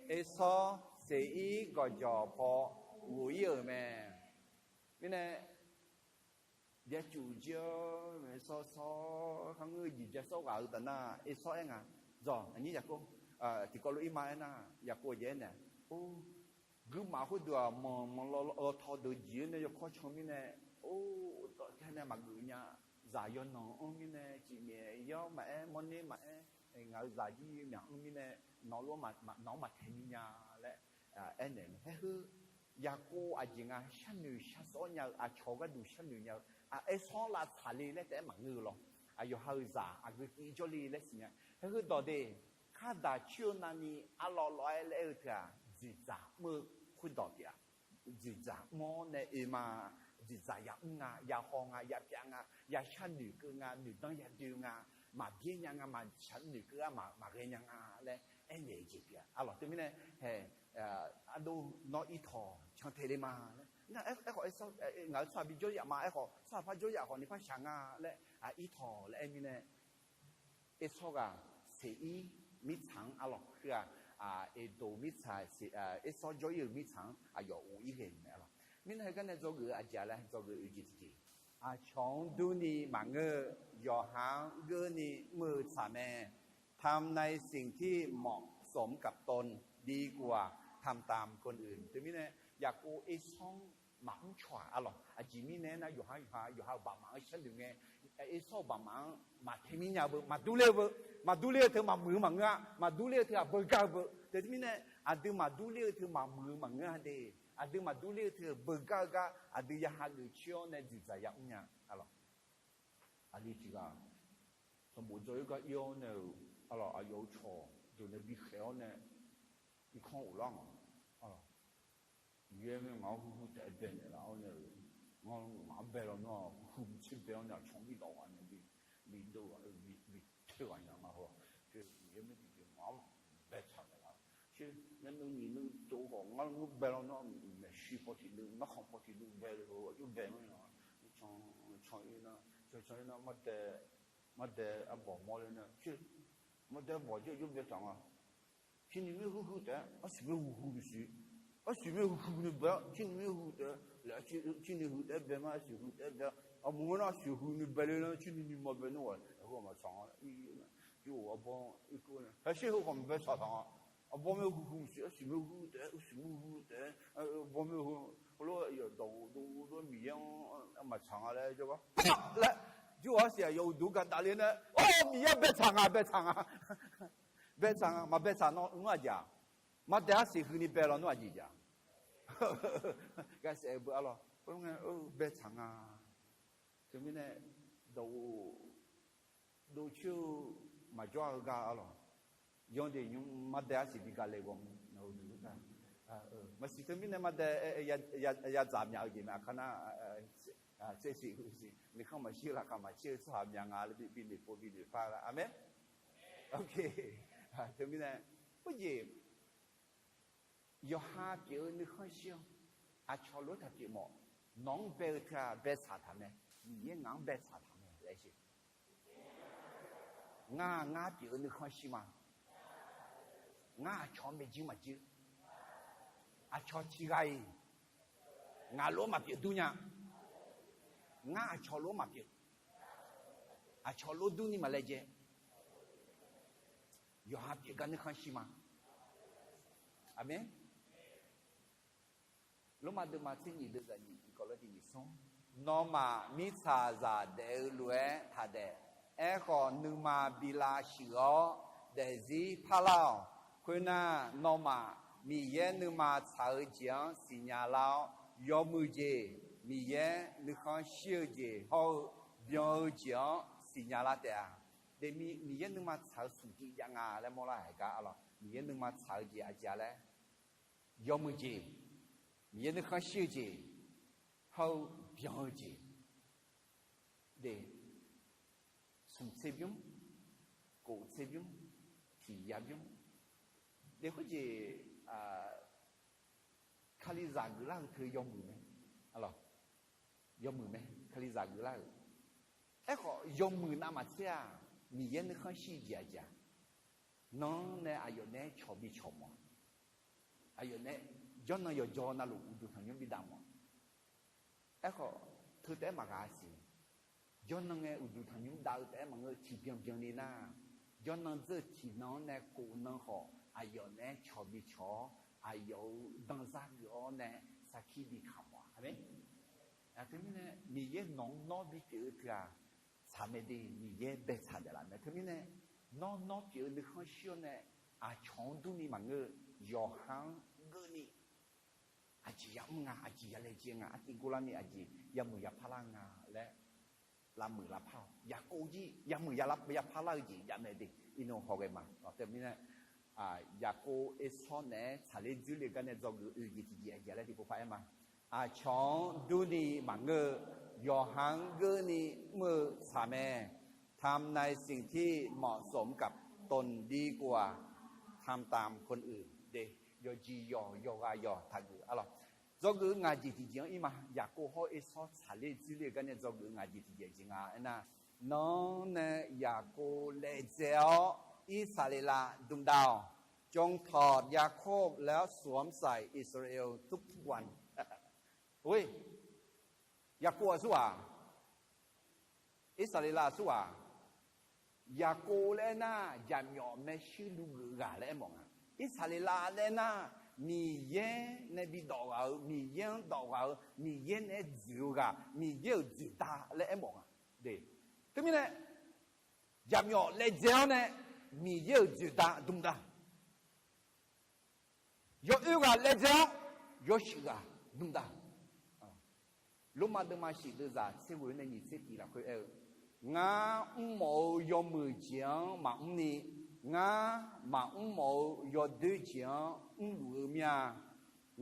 Ersawr Seqir gawqjawq paw ghof-ir-euq mae. Mirnae, byacuf jir-awr, Ersawr sawr kharngeur jeq ja sawr ghaq-eu taf nar, Ersawr aer nga, Dzawq, aqnyir Yaqkov, tiqkawv lof-ir ma aer nar, Yaqkov jeq aer nae, or, guirmaf khoerdeuq-aq, manq manq law law taw deuq jeq-anr nae yawkawr can mirnae, or, dawq tae nae maqgeuf nya. Zaq yawnanq-anr mirnae, cifmyaef yar maqaer, mawrner maqaer, ngaq-euq zaq jir myaq-anr mirnae, nawq lof-aer nawq-anr maqtaeq ni nya laer aernaeq-eu. Haer heu, Yaqkov aqjeq nga sharnoeq shar sawr nya-eu aqcawq gharduq sharnoeq nya-eu, Ersawr-anr lavtsaq le laer taef-aer maqngeur-eu lawr. Aqyawf ha-euq zaq aqgeu tiv jawrle laer siqnya. Haer heu dawq de, kardaq coer-eu navni arlawr lawr-aer laer aer-eu teu-aq, dzoeqdzaq mr-eu khoerdawq pyeuf-a. Dzoeqdzaq mr-awr nae oe ma. Dzoeqdzaq yamr nga, yahaw nga, yapyav nga, yasharnoeq keuv nga, noeqdanr yadoe nga, maqbyaer nya nga, maqshaq noeq keuv-a, maqghae nya nga laer aernaeq-eu jeq pyeuf-a. Arlawq teumirnae, hae, ardov nawr irtawq cantae le ma laer. Aerkhawf, ngaq-euq tsawrhaq bijawr yaf ma. Aerkhawf, tsawrhaq par jawr yaf khawf ni par shaq nga laer, irtawq laer aer mirnae, Ersawr ghaq Seqir mirtsaq-anr arlawq khoer-aq, Eqdoq mirtsaq, Ersawr jawr-ir-euq mirtsaq-anr aqyawf ghof-ir ghae-euq mae arlawq. Mirnae heugar nae dzawgeuf-eu aqjeq laer dzawgeuf-eu jeq tiqjeq, aqcawq-anr durni maqngeur-eu, yawqha-anr geurni mr-eu tsaq mae. ทำในสิ่งที่เหมาะสมกับตน ดีกว่าทำตามคนอื่น Teumirnae, Yaqkov Ersawr-anr maqmr caw-aq arlawq. Aqjeq mirnae aernar, yawqha yawqha yawqha-euq baqmaf-anr sharnoeq ngae, Ersawr-euq baqmaf-anr maqtae mir nya-eu beu, maqdur ler-eu beu, maqdur ler-eu teu maqmuiq-eu maqngeur-a, maqdur ler-eu teu aqbeugar-eu beu. Teumirnae, aqdui maqdur ler-eu teu maqmuiq-eu maqngeur-a de. Aqdui maqdur ler-eu teu beugar-eu gar aqdui ya hageuf coer-awr nae dzoeqdzaq yamr nya arlawq. Aqli tiq ghaq sanqbof dzaw-ir gar ir-awr nae-euq arlawq, aqyawf-euq cawq deuq nae bikhaeq-awr nae irkanr ghoflar ngaq arlawq. Miqyaer mae ngaq-anr huiq huiq taef-aer baenaeq laf-awr nae-euq, ngar ngaq-anr bae lawnmr-aq, huiq huiq mqtser bae-awr nae aqcawq-anr bi dawq ghaq nae bi, bi dov ghaq, bi, bi toer ghaq nya nga hawr. Miqyaer mae tiqjeq ngaq-anr bae tsaq naeq laf. Sher, nymr nyiq nymr tsov khawf ngar ngeur bae lawnmr-aq, maeqshi paw tiq nuiv, narkhanq paw tiq nuiv bae le-eu aqjox bae-anr nya. Can, can-ir nar, can, can-ir nar, mardae, mardae arbawq mawr ler nar, sher, mardae arbawq jir aqjox bae taq nga. Cirni mir huiq huiq taef-aer, arsiq mir huiq huiq maqsiq. Arsiq mir huiq huiq ni bae-awr, cirni mir huiq taef-aer, laer, cirni huiq taef-aer bae ma, arsiq huiq taef-aer bae-awr, armur ngeur nar arsiq huiq ni bae le nar, cirni ni ma bae nar ghaq, aqhu-aq maqtsaq nga. Jir-or arbawr irkeuv nae, haer sher heu khawf maqbae tsaq taq nga. Arbawr mir huiq huiq maqsiq, arsiq mir huiq taef-aer, arsiq mir huiq taef-aer, arbawr mir huiq, heulof-aer yawqdawq dov dov-aer Miqyaer-anr maqtsaq nga laer jawrgar laer, jir-or arsiq aqyawf uqduq gaqdaq le nae, or, Miqyaer bae tsaq nga, bae tsaq nga. Bae tsaq nga, maqbae tsaq nawr nmr aqjeq-aq, mardae arsiq huiq ni bae lawnmr aqjeq jeq-aq, gaqsaef-eu beu arlawq. Khoerngae, bae tsaq nga. Teumirnae, dawq-o, dovcoer-eu maqjawr-eu gar arlawq. Yawdaef nymr mardae arsiq bi gale ghawqmya-eu duq-eu gar, maqsiq teumirnae mardae yadzaq myaq-eu jeq mae. Aqkar nar, tsersiq huiqsiq nuikhanr maqshir laqkhaq maqcaer-eu tsawrhaq mya nga laer bi noeqpov bi noeqpar lar-a mae. Teumirnae, khoerjeq yawqha pyeuf-eu nuikhanr shir-awr, aqcawq lof-aer taq pyeuf mawf. Nawq-anr bae-eu teu-aq bae tsaq taq mae. Miqyaer ngaq-anr bae tsaq taq mae laer sher. Ngar, ngar pyeuf-eu nuikhanr shir ma. Ngar aqcawq-anr bae jir maqjir. Aqcawq tiq ghaq-iq ngaq lof-aer maqpyeuf dur nya. Ngar aqcawq lof-aer maqpyeuf. Aqcawq lof durni maqlaejae. Yawqha pyeuf gar nuikhanr shir ma. Aqmeq. Lormav deuvma tser nyiq deuv zaq nyiq tiqkawv lar tiq nyiq smr. Nawmaf mirtsaqzaq daef-eu lof-aer taq daef. Aerkhawf, nuima bi lavshuif-awr daefzir parlar-awq. Khoernar, nawmaf Miqyaer nuima tsaq-eu jeq-anr siqnya lar-awr, yawmuiq jeq, Miqyaer nuikhanr shir-eu jeq hawr-eu byan-eu jeq-anr siqnya lar taef-a. Daefmi Miqyaer nuima tsaq-eu smq jiv jav nga laer mawrlar haiq gar arlawq. Miqyaer nuima tsaq-eu jeq aqjeq-a laer, yawmuiq jeq, Miqyaer nuikhanr shir-eu jeq, hawr-eu byan-eu jeq de, smq tser bymr, kof tser bymr, tiq ya bymr de khoerjeq, Kalizaq geuflar-eu teu yawmuiq mae. Yawmuiq mae, Kalizaq geuflar-euq. Aerkhawf yawmuiq navmaqtser-aq, Miqyaer nuikhanr shir jeq aqjeq-aq, nan-anr nae aqyawf naeq-aer cawq bi cawq mawf-a. Aqyawf nae jawrnan yawqjawr navluf uqduq tanqnymr bi dav mawf-a. Aerkhawf teu taef-aer maqghaq siq. Jawrnan ngae uqduq tanqnymr dav-eu taef-aer maqngeur, tiqbyan byanni nar, jawrnan dzeur-eu tiqnan-anr nae kof nan khawf aqyawf naeq-aer cawq bi cawq-awr, aqyawf-euq danzar geuf-awr nae sarkir bi kamq-a. Aqmeq. Aqteu mirnae Miqyaer nawq-anr nawr bipyeuf-eu teu-aq, tsaq mae de, Miqyaer baetsaq daef laf mae. Teumirnae nawr nawr pyeuf-eu nuikhanr shir-awr nae aqcawq-anr durni maqngeur-eu, yawqha-anr geuvni aqjeq yamr nga, aqjeq ya laejae nga, artiv gorlarni aqjeq yamuiq yapar lar nga laer lavmuiq lavpar-awq. Yaqkov jir yamuiq yapar lar-eu jeq jav mae de, iqnan hawghae ma. Teumirnae Yaqkov Ersawr naeq-aer tsaqler dzoerler-eu gar nae dzawgeuf oeq jeq tiqjeq aqjeq laer tiqpov par-aer ma. Aqcawq-anr durni maqngeur-eu, yawqha-anr geuvni mr-eu tsaq mae. ทำในสิ่งที่เหมาะสมกับตนดีกว่า ทำตามคนอื่น de, yawqjeq yawq yawqghaq yawq taqgeuf arlawq. Dzawgeuf-eu ngaq jeq tiqjeq-anr ir ma. Yaqkov hawr Ersawr tsaqler dzoerler-eu gar nae dzawgeuf-eu ngaq jeq tiqjeq jeq nga aernar, nan-anr nae Yaqkov laejae-awr Irsaqleqlav dmq dav-awq. จงถอดยาโคบแล้วสวมใส่อิสราเอลทุกวัน Yaqkov aqsur ghaq, Irsaqleqlav aqsur ghaq, Yaqkov laer aernar, jaqmyawf maershuir luv geuf ghaq laer aermawf nga. Irsaqleqlav laer aernar, Miqyaer nae bi dawf ghaq-eu, Miqyaer-anr dawf ghaq-eu, Miqyaer nae aer dzoeq-eu ghaq, Miqyaer-euq dzoeqda laer aermawf nga. Teumirnae, jaqmyawf laejae-awr nae Miqyaer-euq dzoeqda dmq dav. Yawoer ghaq laejae-awr yawshuif ghaq dmq dav. Lormav deuvma shif deuvzaq tser ghoe nae nyiq tser tif lafkhoer aer-eu, Ngar mrmawf-eu yawmuiq jeq-anr maqmr ni, ngar maqmr mawf-eu yawdoer jeq-anr mrluf-eu mir-a.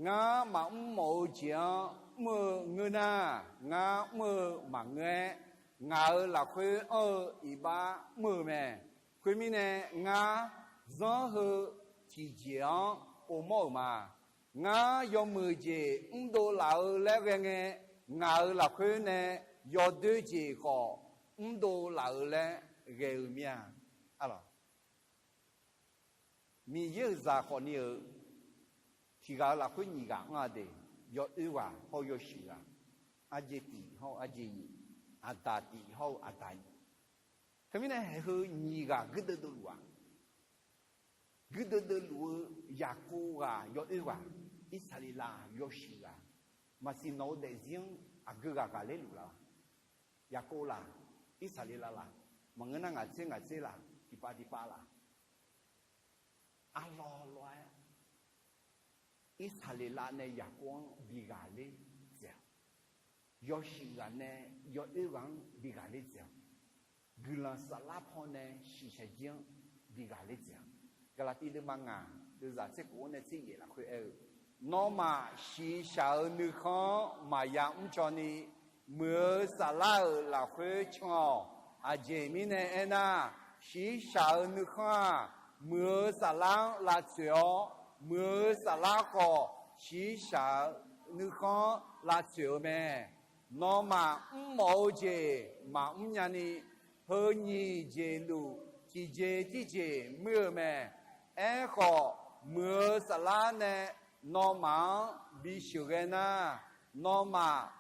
Ngar maqmr mawf-eu jeq-anr mr-eu ngeur nar, ngar mr-eu maqngeur-aer, ngaq-euq lafkhoer anr-eu iqbax mr-eu mae. Khoermirnae, ngar zanr heu tiqjeq-anr povmawr-euq ma. Ngar yawmuiq jeq mrdov laf-eu laer ghae ngae, ngaq-euq lafkhoer nae yawdoer jeq khawf mrdov laf-eu laer ghae-eu mir-a. Arlawq, Miqyaer-euq zaq khawfni-euq tiq ghaq-euq lafkhoer nyiq ghaq anr-a de, yawoer ghaq hawr-eu yawshuif ghaq, arjeq tif hawr-eu arjeq nyiq, aqdaq tif hawr-eu aqdaq nyiq. Teumirnae haeq heu nyiq ghaq guirdeuv deuv luf-aq, guirdeuv deuv luf-eu Yaqkov ghaq yawoer ghaq, Irsaqleqlav yawshuif ghaq, maqsiq nawq-eu daefzir-anr aqgeu ghaq ghaqler luf laf-a. Yaqkov laq, Irsaqleqlav laq, maqngeur nar ngaq tser ngaq tser laq, tiqpav tiqpav laf. Arlawr lawr-aer Irsaqleqlav nae Yaqkov-anr bi ghaqler dzaeq-awq. Yawshuif ghaq nae yawoer ghaq-anr bi ghaqler dzaeq-awq. Guiqlanq saflar pawnae shiqshaq jir-anr bi ghaqler dzaeq-awq. Gaqlaqtiv deuvma ngaq deuvzaq tser kof-anr nae tser yaef lafkhoer aer-eu, Nawmaf shiqshaq-euq nuikhanr-anr maqya mrcaw ni, muiq-eu saflar-euq lafkhoer can-awq. Aqjeq mirnae aernar, shiqshaq-euq nuikhanr-aq, muiq-eu saflar-anr lavtsoeq-awr, muiq-eu saflar khawf shiqshaq-eu nuikhanr-anr lavtsoeq-eu mae. Nawmaf mrmawf-eu jeq maqmr nyani, heu nyiq jeq luf tiqjeq tirjeq muir-eu mae. Aerkhawf, muiq-eu saflar nae nawmaf-anr bisheuq ghae nar, nawmaf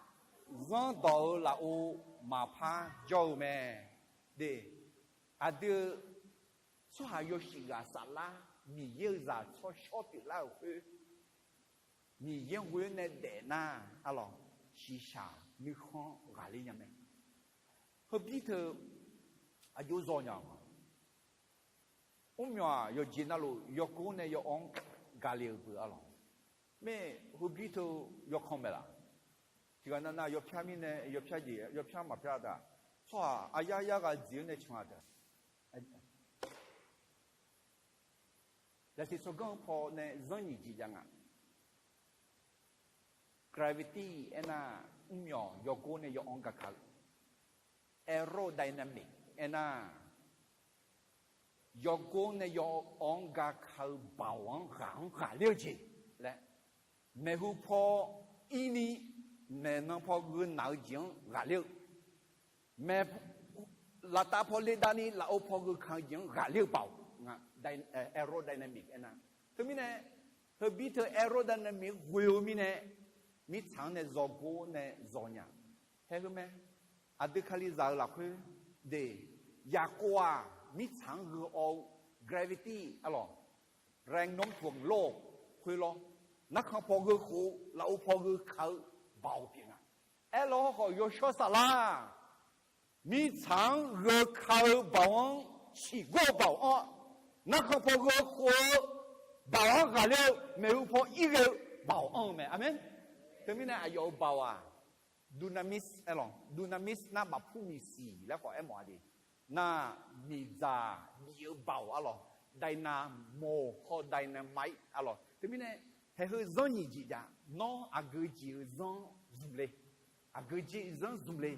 zanrdawq-eu lafov maqpar jawr-eu mae. De, aqdui-eu tsawrhaq yawshuif ghaq saflar Miqyaer-euq zaq tsawrshawr pyeuflar-euq khoer, Miqyaer ghoer nae daef nar, arlawq, shiqshaq nuikhanr ghaqler nya mae. Heubymr teu aqjox zaw nya-awq. Mrmyawq-aq, yawqjeq navluf yawkov nae yawawr-anr gaqle-euq beu arlawq. Mae, heubymr teu yawkanr mae laf. Tiqghaq navnav yawpyar mirnae yawpyar jeq yawpyar maqpyar taq. Tsawrhaq aryar yar ghaq dziq-anr nae can-a taq. Zaqsiq tsawrganr-eu paw nae zanr nyiq jeq jav nga. gravity aernar, mrmyawq yawgor nae yaw-anr gaka-eu, aerodynamic aernar, yawgor nae yaw-anr gaka-eu baoq-anr ghaq-anr ghaqler-eu jeq laer, maeqhu paw irni maeqnan paw gheunaq-eu jeq-anr ghaqler-eu, maeq laftav paw ledavni lafov paw gheukan-eu jeq-anr ghaqler-eu baoq nga, aerodynamic aernar. Teumirnae, heubir teu aerodynamic ghoe-eu mirnae, mirtsaq-anr nae zawgor nae zawnya. Haeq heu mae, aqdui Kalizaq-eu lafkhoer de, Yaqkov-aq mirtsaq-anr gheu-awr-eu gravity arlawq, แรงโน้มถ่วงโลก khoerlawr, narkhan paw gheukhof-eu lafov paw gheuka-eu baoq pyeuf nga. Aerlawr hawrkhawf yawshawr saflar mirtsaq-anr gheuka-eu baoq-anr, ciqgor-eu baoq-anr, narkhan paw gheukhof-eu baoq-anr ghaqler-eu maeqhu paw irghae-eu baoq anr-eu mae. Aqmeq. Teumirnae aqyawf-euq baoq-aq, dunamis aerlawq, dunamis nar maqpur miqsiq laer khawf aermawf-a de. Nar miqdzaq bif-eu baoq arlawq, dynamo hawr dynamite arlawq. Teumirnae, haeq heu zanr nyiq jeq jav, nawr aqgeu jeq-eu zanr zmq le. Aqgeu jeq-eu zanr zmq le.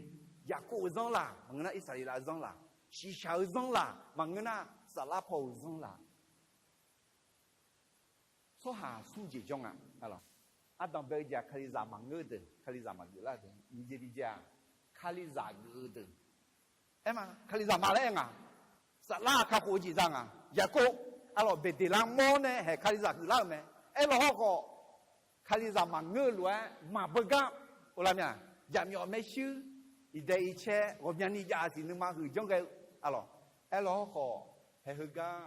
Yaqkov-eu zanr laq maqngeur nar, Irsaqleqlav-eu zanr laq, shiqshaq-eu zanr laq maqngeur nar, saflar paw-euq zanr laq. Tsawrhaq smr jeq jawr nga. Ardanq bae-eu jeq-aq, Kalizaq maqngeur-eu deuq, Kalizaq maqgeuf lar-eu deuq, nyiq jeq tiqjeq-aq, Kalizaq geuf-eu deuq. Aer ma, Kalizaq ma laer aer nga. Saflar kakhof-eu jeq za nga. Yaqkov arlawq, Beqdeqlar mawr nae haeq Kalizaq geuflar-euq mae. Aerlawr hawrkhawf, Kalizaq maqngeur-eu lof-aer maqbeugar, olar mya, jaqmyawf maershuir, iqdae icaer ghawqmyani jav-eu siq nuima huiq janr ghae-eu arlawq. Aerlawr hawrkhawf, haeq heugar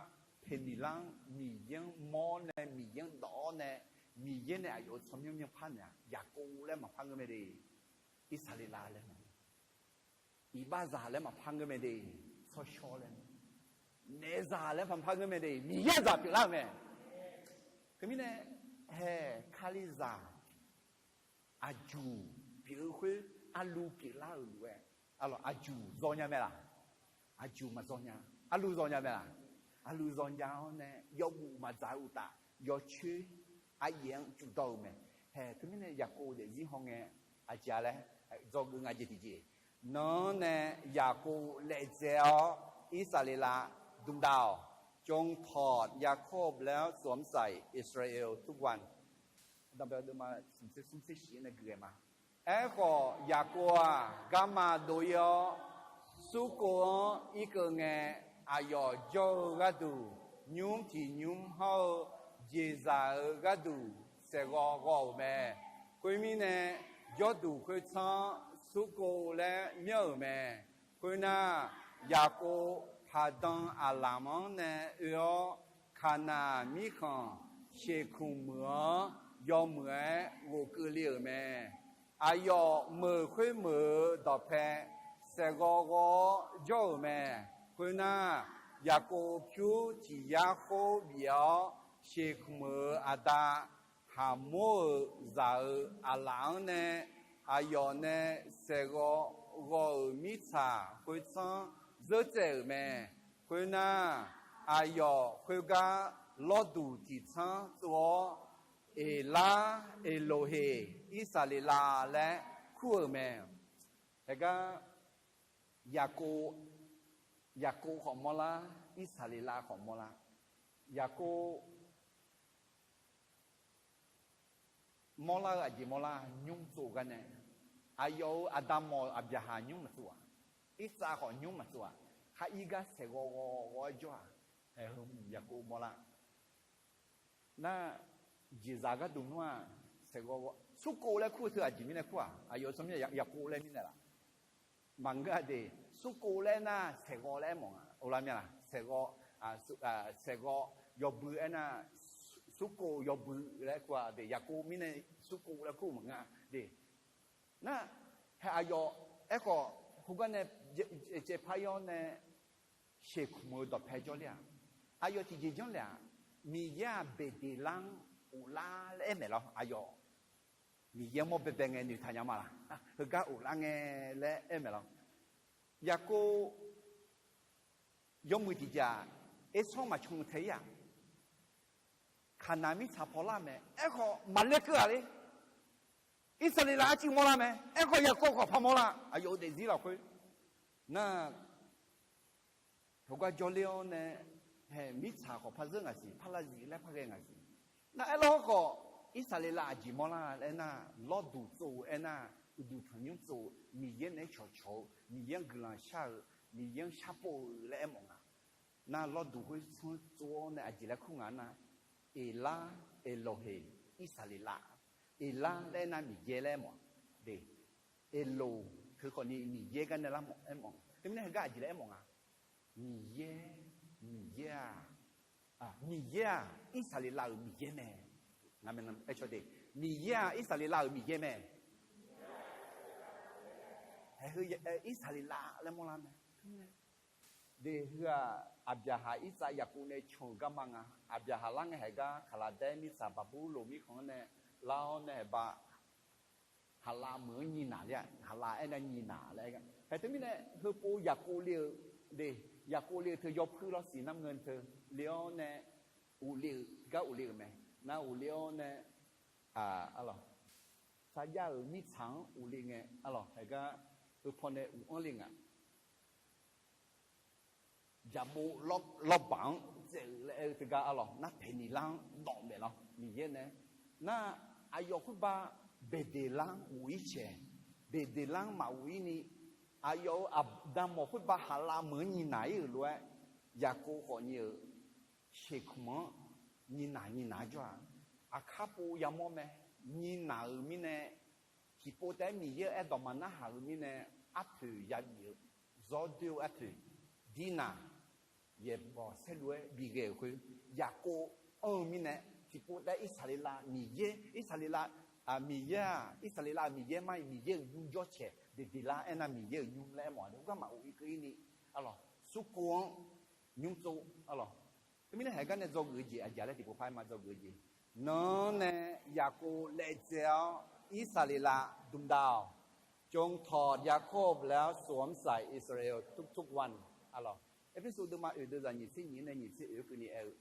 Beqdeqlar-anr Miqyaer-anr mawr nae, Miqyaer-anr dawv-awr nae, Miqyaer nae aqyawf-euq tsawrmyanr myanr par naeq-aq, Yaqkov laer maqpar ngeur mae de. Irsaqleqlav laer mae. Iqbaxzaq laer maqpar ngeur mae de. Tsawrshawr laer mae. Naeqzaq laer maqpar ngeur mae de. Miqyaer zaq pyeuflar-euq mae. Teumirnae, haeq Kalizaq aqjuq pyeuf-eu khoer, arlu pyeuflar-euq lof-aer, arlawq, aqjuq zawnya mae laq? Aqjuq maqzaw nya. Arlu zawnya mae laq? Arlu zawnya-awr nae yawbuf maqdzaq-eu uqtaf, yawcoer aryaef-anr cuvdawr-eu mae. Haeq teumirnae Yaqkov daefzir hawngae, aqjeq-a laer, dzawgeuf nga jeq tiqjeq. Nan-anr nae Yaqkov laejae-awr, Irsaqleqlav dmqdav-awq. จงถอดยาโคบแล้วสวมใส่อิสราเอลทุกวัน Aerkhawf, Yaqkov-aq, garma dov-ir-awr, Surkov-anr irkeuv ngae, aqyawf jawr-eu gharduq, nymr tiq nymr hawr-eu jeqzaq-euq gharduq saeqghawv ghawv-euq mae. Khoermirnae, jawrduq khoertsanr-anr Surkov laer myanr-euq mae. Khoernar, Yaqkov Paqdan aqlamq-anr nae oe-awr, Kaqnaq mirkhanq Sheqkmq meuq-anr yawmuiq-aer ghofkeuv le-euq mae. Aqyawf meuq khoermeuq-euq dawqpae saeqghawv ghawv-awr jawr-euq mae. Khoernar, Yaqkov pyur tiq yar khoer bif-awr, Sheqkmq meuq-euq aqda Haqmor-euq zaq-euq aqlaf-anr nae aqyawf nae saeqghawv ghawv-euq mirtsaq khoertsanr zeur tsaev-euq mae. Khoernar, aqyawf khoergar lawrduq tiq tsanr tsov-awr, Eqlar Eqloqheq Irsaqleqlav laer kur-euq mae. Haegar Yaqkov, Yaqkov khawf mawrlar, Irsaqleqlav khawf mawrlar. Yaqkov mawrlar-eu aqjeq mawrlar, nymr tsov gar nae, aqyawf-euq aqda mawf-euq Aqbyaqhaq nymr maqtsov-aq, Irsaq khawf nymr maqtsov-aq, khar ir gar saeqghawv ghawv ghawv-aer jawr-aq, Yaqkov mawrlar. Nar, jeqzaq gharduq nmr-aq, saeqghawv ghawv, Surkov laer kur-eu teu aqjeq mirnae kur-aq, aqyawf tsawrmyanr Yaqkov laer mirnae laf? Maqngeur-a de. Surkov laer nar saeqghawv laer aermawf nga, olar mya laq? Saeqghawv, saeqghawv yawbui aernar, Surkov yawbui laer kur-a de. Yaqkov mirnae Surkov laer kur maqngeur-a de. Nar, hae aqyawf, aerkhawf, khoergar nae caevpar-ir-awr nae Sheqkmq-euq dawqpae jawrler-aq, aqyawf tiqjeq janr le-aq, Miqyaer-aq Beqdeqlar-anr ghoflar laer aer maeq lawr. Aqyawf Miqyaer mawr baebae ngae noeqtaq nya ma laq? Heugar ghoflar ngae laer aer maeq lawr. Yaqkov yawmuiq tiqjeq-aq, Ersanr maqcmq tae-ir-aq, Kaqnaq mirtsaq pawlar mae. Aerkhawf, maqler keuv-aq le. Irsaqleqlav arcuiv mawrlar mae. Aerkhawf Yaqkov khawf paq mawrlar. Aqyawf-euq daefzir lafkhoer nar, heugar jawrler-awr nae, haeq mirtsaq khawf par zeur ngaq siq, par lav zif laer par ghae ngaq siq. Nar aerlar khawf, Irsaqleqlav aqjeq mawrlar laer aernar, lawrduq tsov-eu aernar, uqduq tanqnymr tsov-eu, Miqyaer naeq-aer cawqcawq-eu, Miqyaer-anr guiqlanq shar-eu, Miqyaer-anr sharpov-eu laer aermawf nga. Nar lawrduq khoer tsanr tsov-awr nae aqjeq laer kur nga nar, Eqlar, Elohe, Irsaqleqlav. Eqlar laer aernar Miqyaer laer aermawf. De, Eloq teu khawfni Miqyaer gar nae lar mawf aermawf. Teumirnae heugar aqjeq laer aermawf nga. Miqyaer, Miqyaer-aq, Miqyaer-aq Irsaqleqlav-euq Miqyaer mae. Aer caw de, Miqyaer-aq Irsaqleqlav-euq Miqyaer mae. Haeq heu Irsaqleqlav laer mawrlar mae. De heu-aq, Aqbyaqhaq, Irsaq, Yaqkov nae can-euq garma nga. Aqbyaqhaq lar ngae haeq gar Kaqlaqdaer mirtsaq Baqburloq mirkhanq-anr nae lar-awr nae haeq ba Haqlav meuq-anr nyiq naq ler-a. Haqlav aernar nyiq naq laer aer gar. Haeq teumirnae heupov Yaqkov le-eu, de, Yaqkov le-eu teu yawpuir lawrsiq narngeu teu le-awr nae, uqle-eu gar uqle-euq mae. Nar uqle-awr nae, arlawq, sarjax-euq mirtsaq-anr uqle ngae, arlawq, haeq gar heupaw nae uq-anr le nga. Jaqbov lawrbaq-anr dzaeq-euq laer aer-eu teugar arlawq, nar Paeqniqlar-anr dawf maeq lawr Miqyaer nae. Nar aqyawf khoerba Beqdeqlar-anr ghof-ir caeq, Beqdeqlar-anr maqghof-ir ni, aqyawf-euq aqda mawq khoerba Haqlav meuq-anr nyiq naq-ir-euq lof-aer, Yaqkov khawfni-euq sheuqkmq-anr nyiq naq nyiq naq jawr-aq, aqkar pov yamawr mae. Nyiq naq-euq mirnae, tiqpov taef-aer Miqyaer-euq aerdawq maqnarhaq-euq mirnae, arpoeq yabif-eu, zawrdoer-eu arpoeq, Dirnaq, yaeqbawq saerlu-aer bighae-euq khoer, Yaqkov anr-eu mirnae, tiqpov taef-aer Irsaqleqlav Miqyaer, Irsaqleqlav, Miqyaer-aq, Irsaqleqlav-euq Miqyaer mar-iq Miqyaer-euq nymr jawr caeq, Beqdeqlar aernar Miqyaer-euq nymr laer aermawf-a. Khoergar maqghof-ir keuv-ir ni, arlawq, surkov-anr nymr tsov, arlawq. Teumirnae haeq gar nae dzawgeuf-eu jeq aqjeq laer tiqpov par-aer ma dzawgeuf-eu jeq. Nan-anr nae Yaqkov laevdzae-awr Irsaqleqlav dmq dav-awq. จงถอดยาโคบแล้วสวมใส่อิสราเอลทุกๆวัน Erpersu deuvma oeq deuvzaq nyiq tser nyiq-anr nae nyiq tser oeq keuvni aer-eu,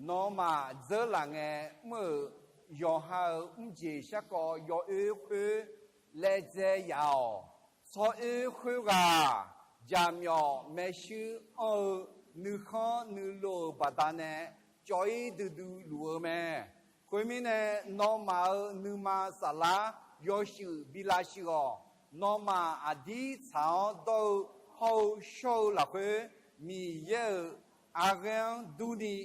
nawmaf dzeurlaf ngae mr-euq yawqha-euq mrjeq sharkawv yawoer khoer laevdzae yaf-awq. Tsawroer khoerghaq jaqmyawf maershuir anr-eu nuikhanr nuilov-euq baqdanae cawv-ir duidui luf-eu mae. Khoermirnae, nawmaf-euq nuima saflar yawshuif bi lavshuif-awq. Nawmaf aqdir tsaq-awr dawr-eu hawr-eu shawr-eu lafkhoer, Miqyaer-euq arghaer-anr durni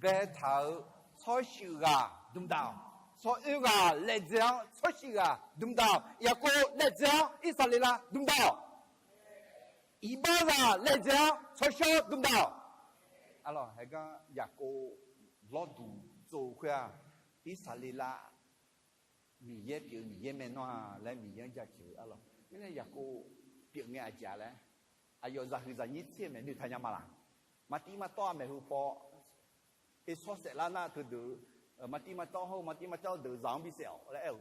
baetaq-euq tsawrshuif ghaq dmq daq-awq. Tsawroer ghaq laevdzae-awr tsawrshuif ghaq dmq daq-awq. Yaqkov laevdzae-awr Irsaqleqlav dmq daq-awq. Iqbax ghaq laevdzae-awr tsawrshawr dmq daq-awq. Arlawq, haeq gar Yaqkov lawrduq tsov-eu khoer-aq, Irsaqleqlav Miqyaer pyeuf-eu Miqyaer mae nawr-a laer Miqyaer-anr jaceuq-eu arlawq. Mirnae Yaqkov pyeuf ngae aqjeq-a laer, aqyawf zaqhuiq zaqnyir tser-eu maeqnoeq taqnya ma laq. Maqtiv maqtawv-a maeqhu paw, Ersawr saeflar nar teudeuq, maqtiv maqtawv hawr-eu maqtiv maqtawv deuq zaq-anr bisaef-awq laer aer-eu.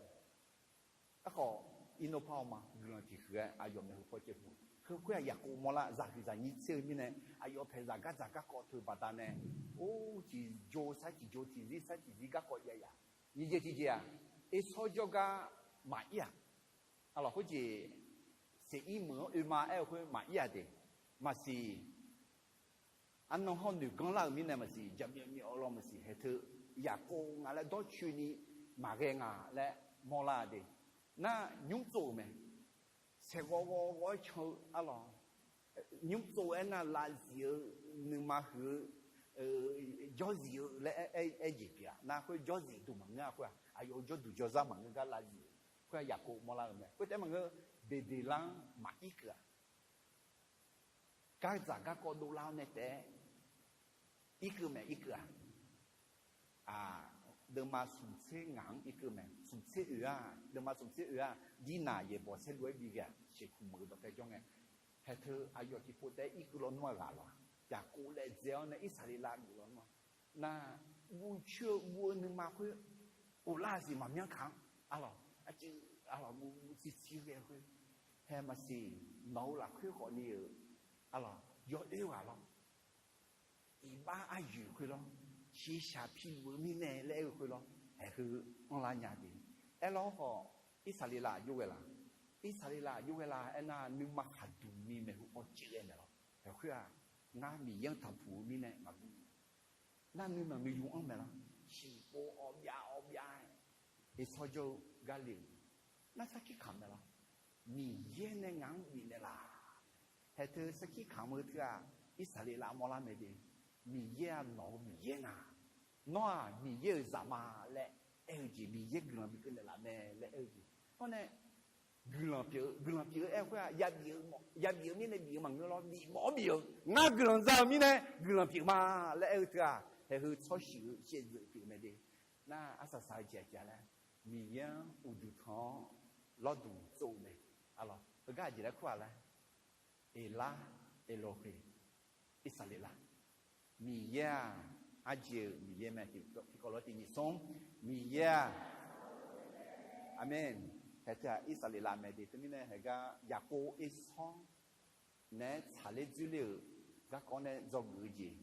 Aerkhawf, Irnawr par-awr ma guiqlanq tiqhuiq-aer aqyawf maeqhu paw caev pu. Heu khoer-aq Yaqkov mawrlar zaqhuiq zaqnyir tser-eu mirnae, aqyawf paeq zaqgar zaqgar kawv teu baqdanae, or, tiqjo sar tiqjo tiqzir sar tiqzir garkawv jav yaf. Nyiq jeq tiqjeq-aq, Ersawr jawrgar maqir-aq, arlawq, khoerjeq Seqir meuq-anr oe ma aer-eu khoer maqir-aq de. Maqsiq, arnan hawr noeq ganr lar-euq mirnae maqsiq, jaqmyawf myawf-eu lawr maqsiq, haeq teu Yaqkov nga laer dawrcoeni maqghae nga laer mawrlar-a de. Nar nymr tsov-euq mae. Saeqghawv ghawv ghawv-aer can-eu arlawq. Nymr tsov-eu aernar lavzif-eu, nuima huiq-eu, jawrzif-eu laer aer jeq pyeuf-a. Nar khoer jawrzif duq maqngeur-a khoer-aq, aqyawf-euq jawrduq jawrzar maqngeur gar lavzif-eu khoer-aq Yaqkov mawrlar-eu mae. Khoertaef maqngeur, Beqdeqlar-anr maqir keuv-a. Gardzaq garkawv dovlar-awr nae taef-aer irkeuv mae, irkeuv-aq. Aq, deuvma smq tser ngaq-anr irkeuv mae. Smq tser oeq-aq, deuvma smq tser oeq-aq, Dirnaq yaeqbawq saerlu-aer bi ghae-aq, sheuqkmq meuq-eu dawqpae jawr ngae, haeq teu aqyawf tiqpov taef-aer irkeuv lawnmr-aq ghaq lawq. Yaqkov laevdzae-awr nae Irsaqleqlav geuf lawnmr-aq. Nar, guv coer-eu guv-eu nuima khoer, uvlar-aq siq maqmyanr kaq-anr, arlawq, aqcuiv, arlawq, guv guv civ civ ghae khoer, hae maqsiq, nawq-eu lafkhoer khawfni-euq, arlawq, yawoer ghaq lawr. Iqbax aryoeq khoer lawr. Shiqshaq piluf-eu mirnae laer aer-eu khoer lawr. Haeq heu anrlar nya de. Aerlawr khawf, Irsaqleqlav aqjox ghae la? Irsaqleqlav aqjox ghae la aernar, nuima khaqduq ni maeqhu paw caev ghae naeq lawr. Haeq khoer-aq, ngar Miqyaer-anr taqpuq-eu mirnae maqbi nar nuinanq nuiyu-anr mae lawr. Shiqpov awv byav awv byav-aer, eqsawr jawr-eu gar le-euq nar sarkir kamq mae lawr. Miqyaer nae ngaq-anr bifnaeq laf. Haeq teu sarkir kamq-eu teu-aq, Irsaqleqlav mawrlar mae de. Miqyaer-aq nawq-eu Miqyaer nga. Nawr-aq Miqyaer-euq zaq ma laer aer-eu jeq, Miqyaer guiqlanq bikeuv naeqlaf mae laer aer-eu jeq. Nawr nae guiqlanq pyeuf-eu, guiqlanq pyeuf-eu aer-eu khoer-aq, yabif-eu mirnae bif-eu maqngeur lawr, bifmawf-awr bif-eu, ngar guiqlanq za-eu mirnae guiqlanq pyeuf ma laer aer-eu teu-aq, haeq heu tsawrshuif-eu shaevdzeuf pyeuf mae de. Nar arsaq saq-eu jeq aqjeq laer, Miqyaer-anr uqduq tanq-awr lawrduq tsov-eu mae. Alawq, heugar aqjeq laer kur-aq laer, Eqlar, Elohe, Irsaqleqlav. Miqyaer-aq, arjeq-euq Miqyaer mae. Tiqkawv lof-aer tiqnyif smr, Miqyaer-aq, aqmeq. Haeq teu-aq Irsaqleqlav mae de. Teumirnae haeq gar Yaqkov ersawr naeq-aer tsaqler dzoerler-euq garkawv nae dzawgeuf-eu jeq,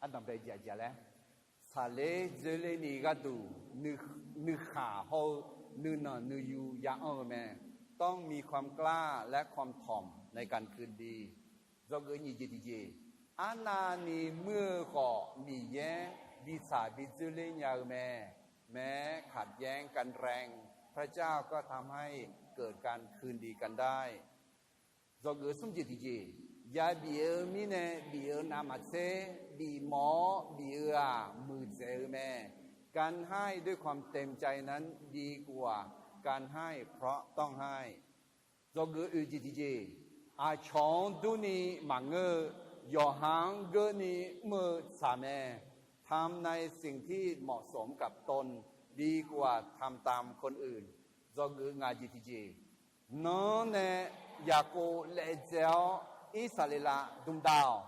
ardanqbae jeq aqjeq laer, tsaqler dzoerler ni gharduq, nuikhaq hawr-eu nuinanq nuiyu ya anr-eu mae. ต้องมีความกล้าและความถ่อมในการคืนดี Dzawgeuf nyiq jeq tiqjeq, arnavni muir-eu khawf Miqyaer bitsaq bidzoerler nya-eu mae. แม้ขัดแย้งกันแรง พระเจ้าก็ทำให้เกิดการคืนดีกันได้ Dzawgeuf smr jeq tiqjeq, yabif-eu mirnae bif-eu navmaqtser, bifmawf-awr bif-eu-aq muiqdzaeq-eu mae. การให้ด้วยความเต็มใจนั้นดีกว่าการให้เพราะต้องให้ Dzawgeuf oeq jeq tiqjeq, aqcawq-anr durni maqngeur-eu, yawqha-anr geurni mr-eu tsaq mae. ทำในสิ่งที่เหมาะสมกับตน ดีกว่าทำตามคนอื่น Dzawgeuf ngaq jeq tiqjeq, Nawr nae Yaqkov laejae-awr Irsaqleqlav dmq dav-awq.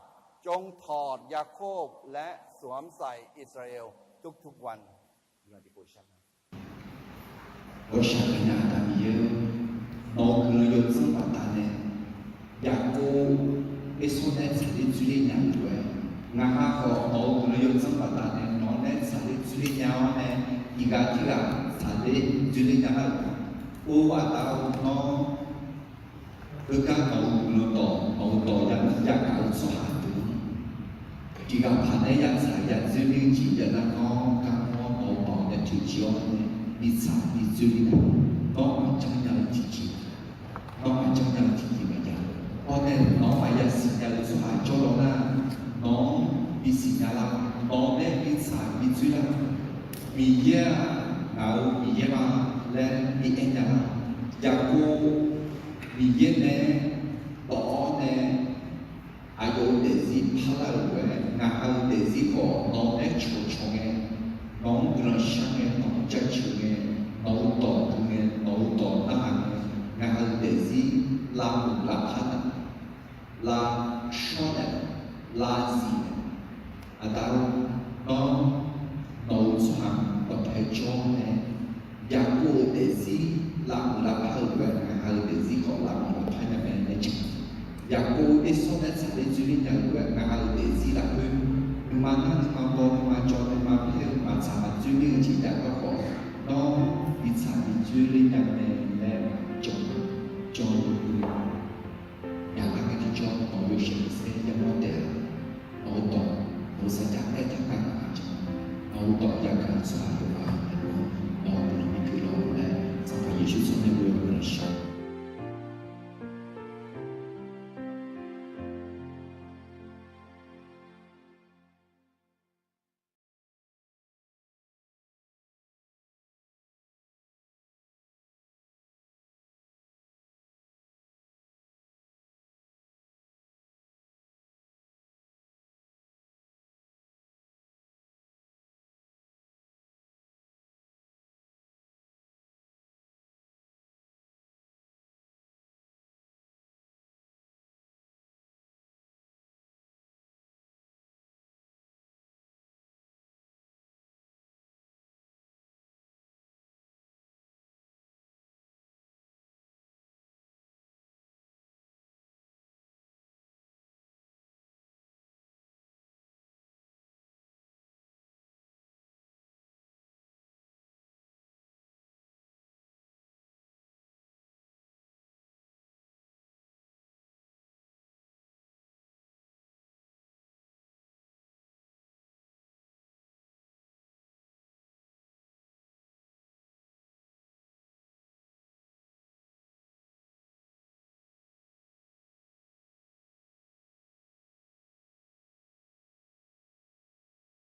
จงถอดยาโคบและสวมใส่อิสราเอลทุกๆวัน Gawqshaq kanya Aqda Miqyaer-or, nawq-euq guiqlanq yawdzanr baqdanae, Yaqkov ersawr nae tsaqler dzoerler nya-eu lof-aer, ngaq ha khawf nawq-euq guiqlanq yawdzanr baqdanae nawq-anr nae tsaqler dzoerler nya-awr nae, tiqghaq tirghaq tsaqler dzoerler nya lar-euq ma. Or, Aqda-or, nawr heugar nawq-euq guiqlanq dawq, nawq-euq dawq ya yagaq-eu tsawrhaq deuq-anr, tiqghaq paq nae yatsaq yadzoerler-eu jeq jav nar, nawr gar nawr nawq-euq dawq nae toeqciv-awr nae bitsaq bidzoerler nar, nawr maqjanr nya-eu tiqjeq, nawr maqjanr nya-eu tiqjeq maqjav. Hawr nae nawq-anr maqya siqnya-eu tsawrhaq jawrlaw nar, nawq-anr bisiqnya lar, nawq nae bitsaq bidzoer lar. Miqyaer-aq, ngaq-euq Miqyaer ma laer bi aer nya lar. Yaqkov Miqyaer nae dawq-awr nae aqyawf-euq daefzir parlar-euq lof-aer, ngaq ha-euq daefzir khawf nawq-anr nae cawqcawq ngae, nawq-anr guiqlanq shar ngae, nawq-anr jaceuq ngae, nawq-euq dawq dui ngae, nawq-euq dawq narhaq ngae, ngaq ha-euq daefzir lavmuiq lavpar nar, lavshawr naeq, lavzif naeq, Aqda-or, nawr nawq-euq tsawrhaq dawqpae jawr nae, Yaqkov-euq daefzir lavmuiq lavpar-euq lof-aer, ngaq ha-euq daefzir khawf lavmuiq lavpar nya mae laer jan. Yaqkov ersawr nae tsaqler dzoerler nya-eu lof-aer, ngaq ha-euq daefzir lafkhoer nuima nar nuima baw, nuima jawr, nuima paer-eu maqtsaq maqdzoerler-eu jeq jav gar khawf, nawr bitsaq bidzoerler nya mae laer jan, jan-eu yaqlar ngae tiqjawr nawq-euq yawshaef maqsaer yamawr taef-a. Nawq-euq dawq, nawq-euq sarjax aertaq gar ngaq-anr jan, nawq-euq dawq yagaq-eu tsawrhaq yawqghaq-anr nae luf-anr nawq-euq guiqlanq bipyeuf lawr-eu laer, Sanqpaq Yeqsur tsawrmyanr lof-aer guiqlanq shar.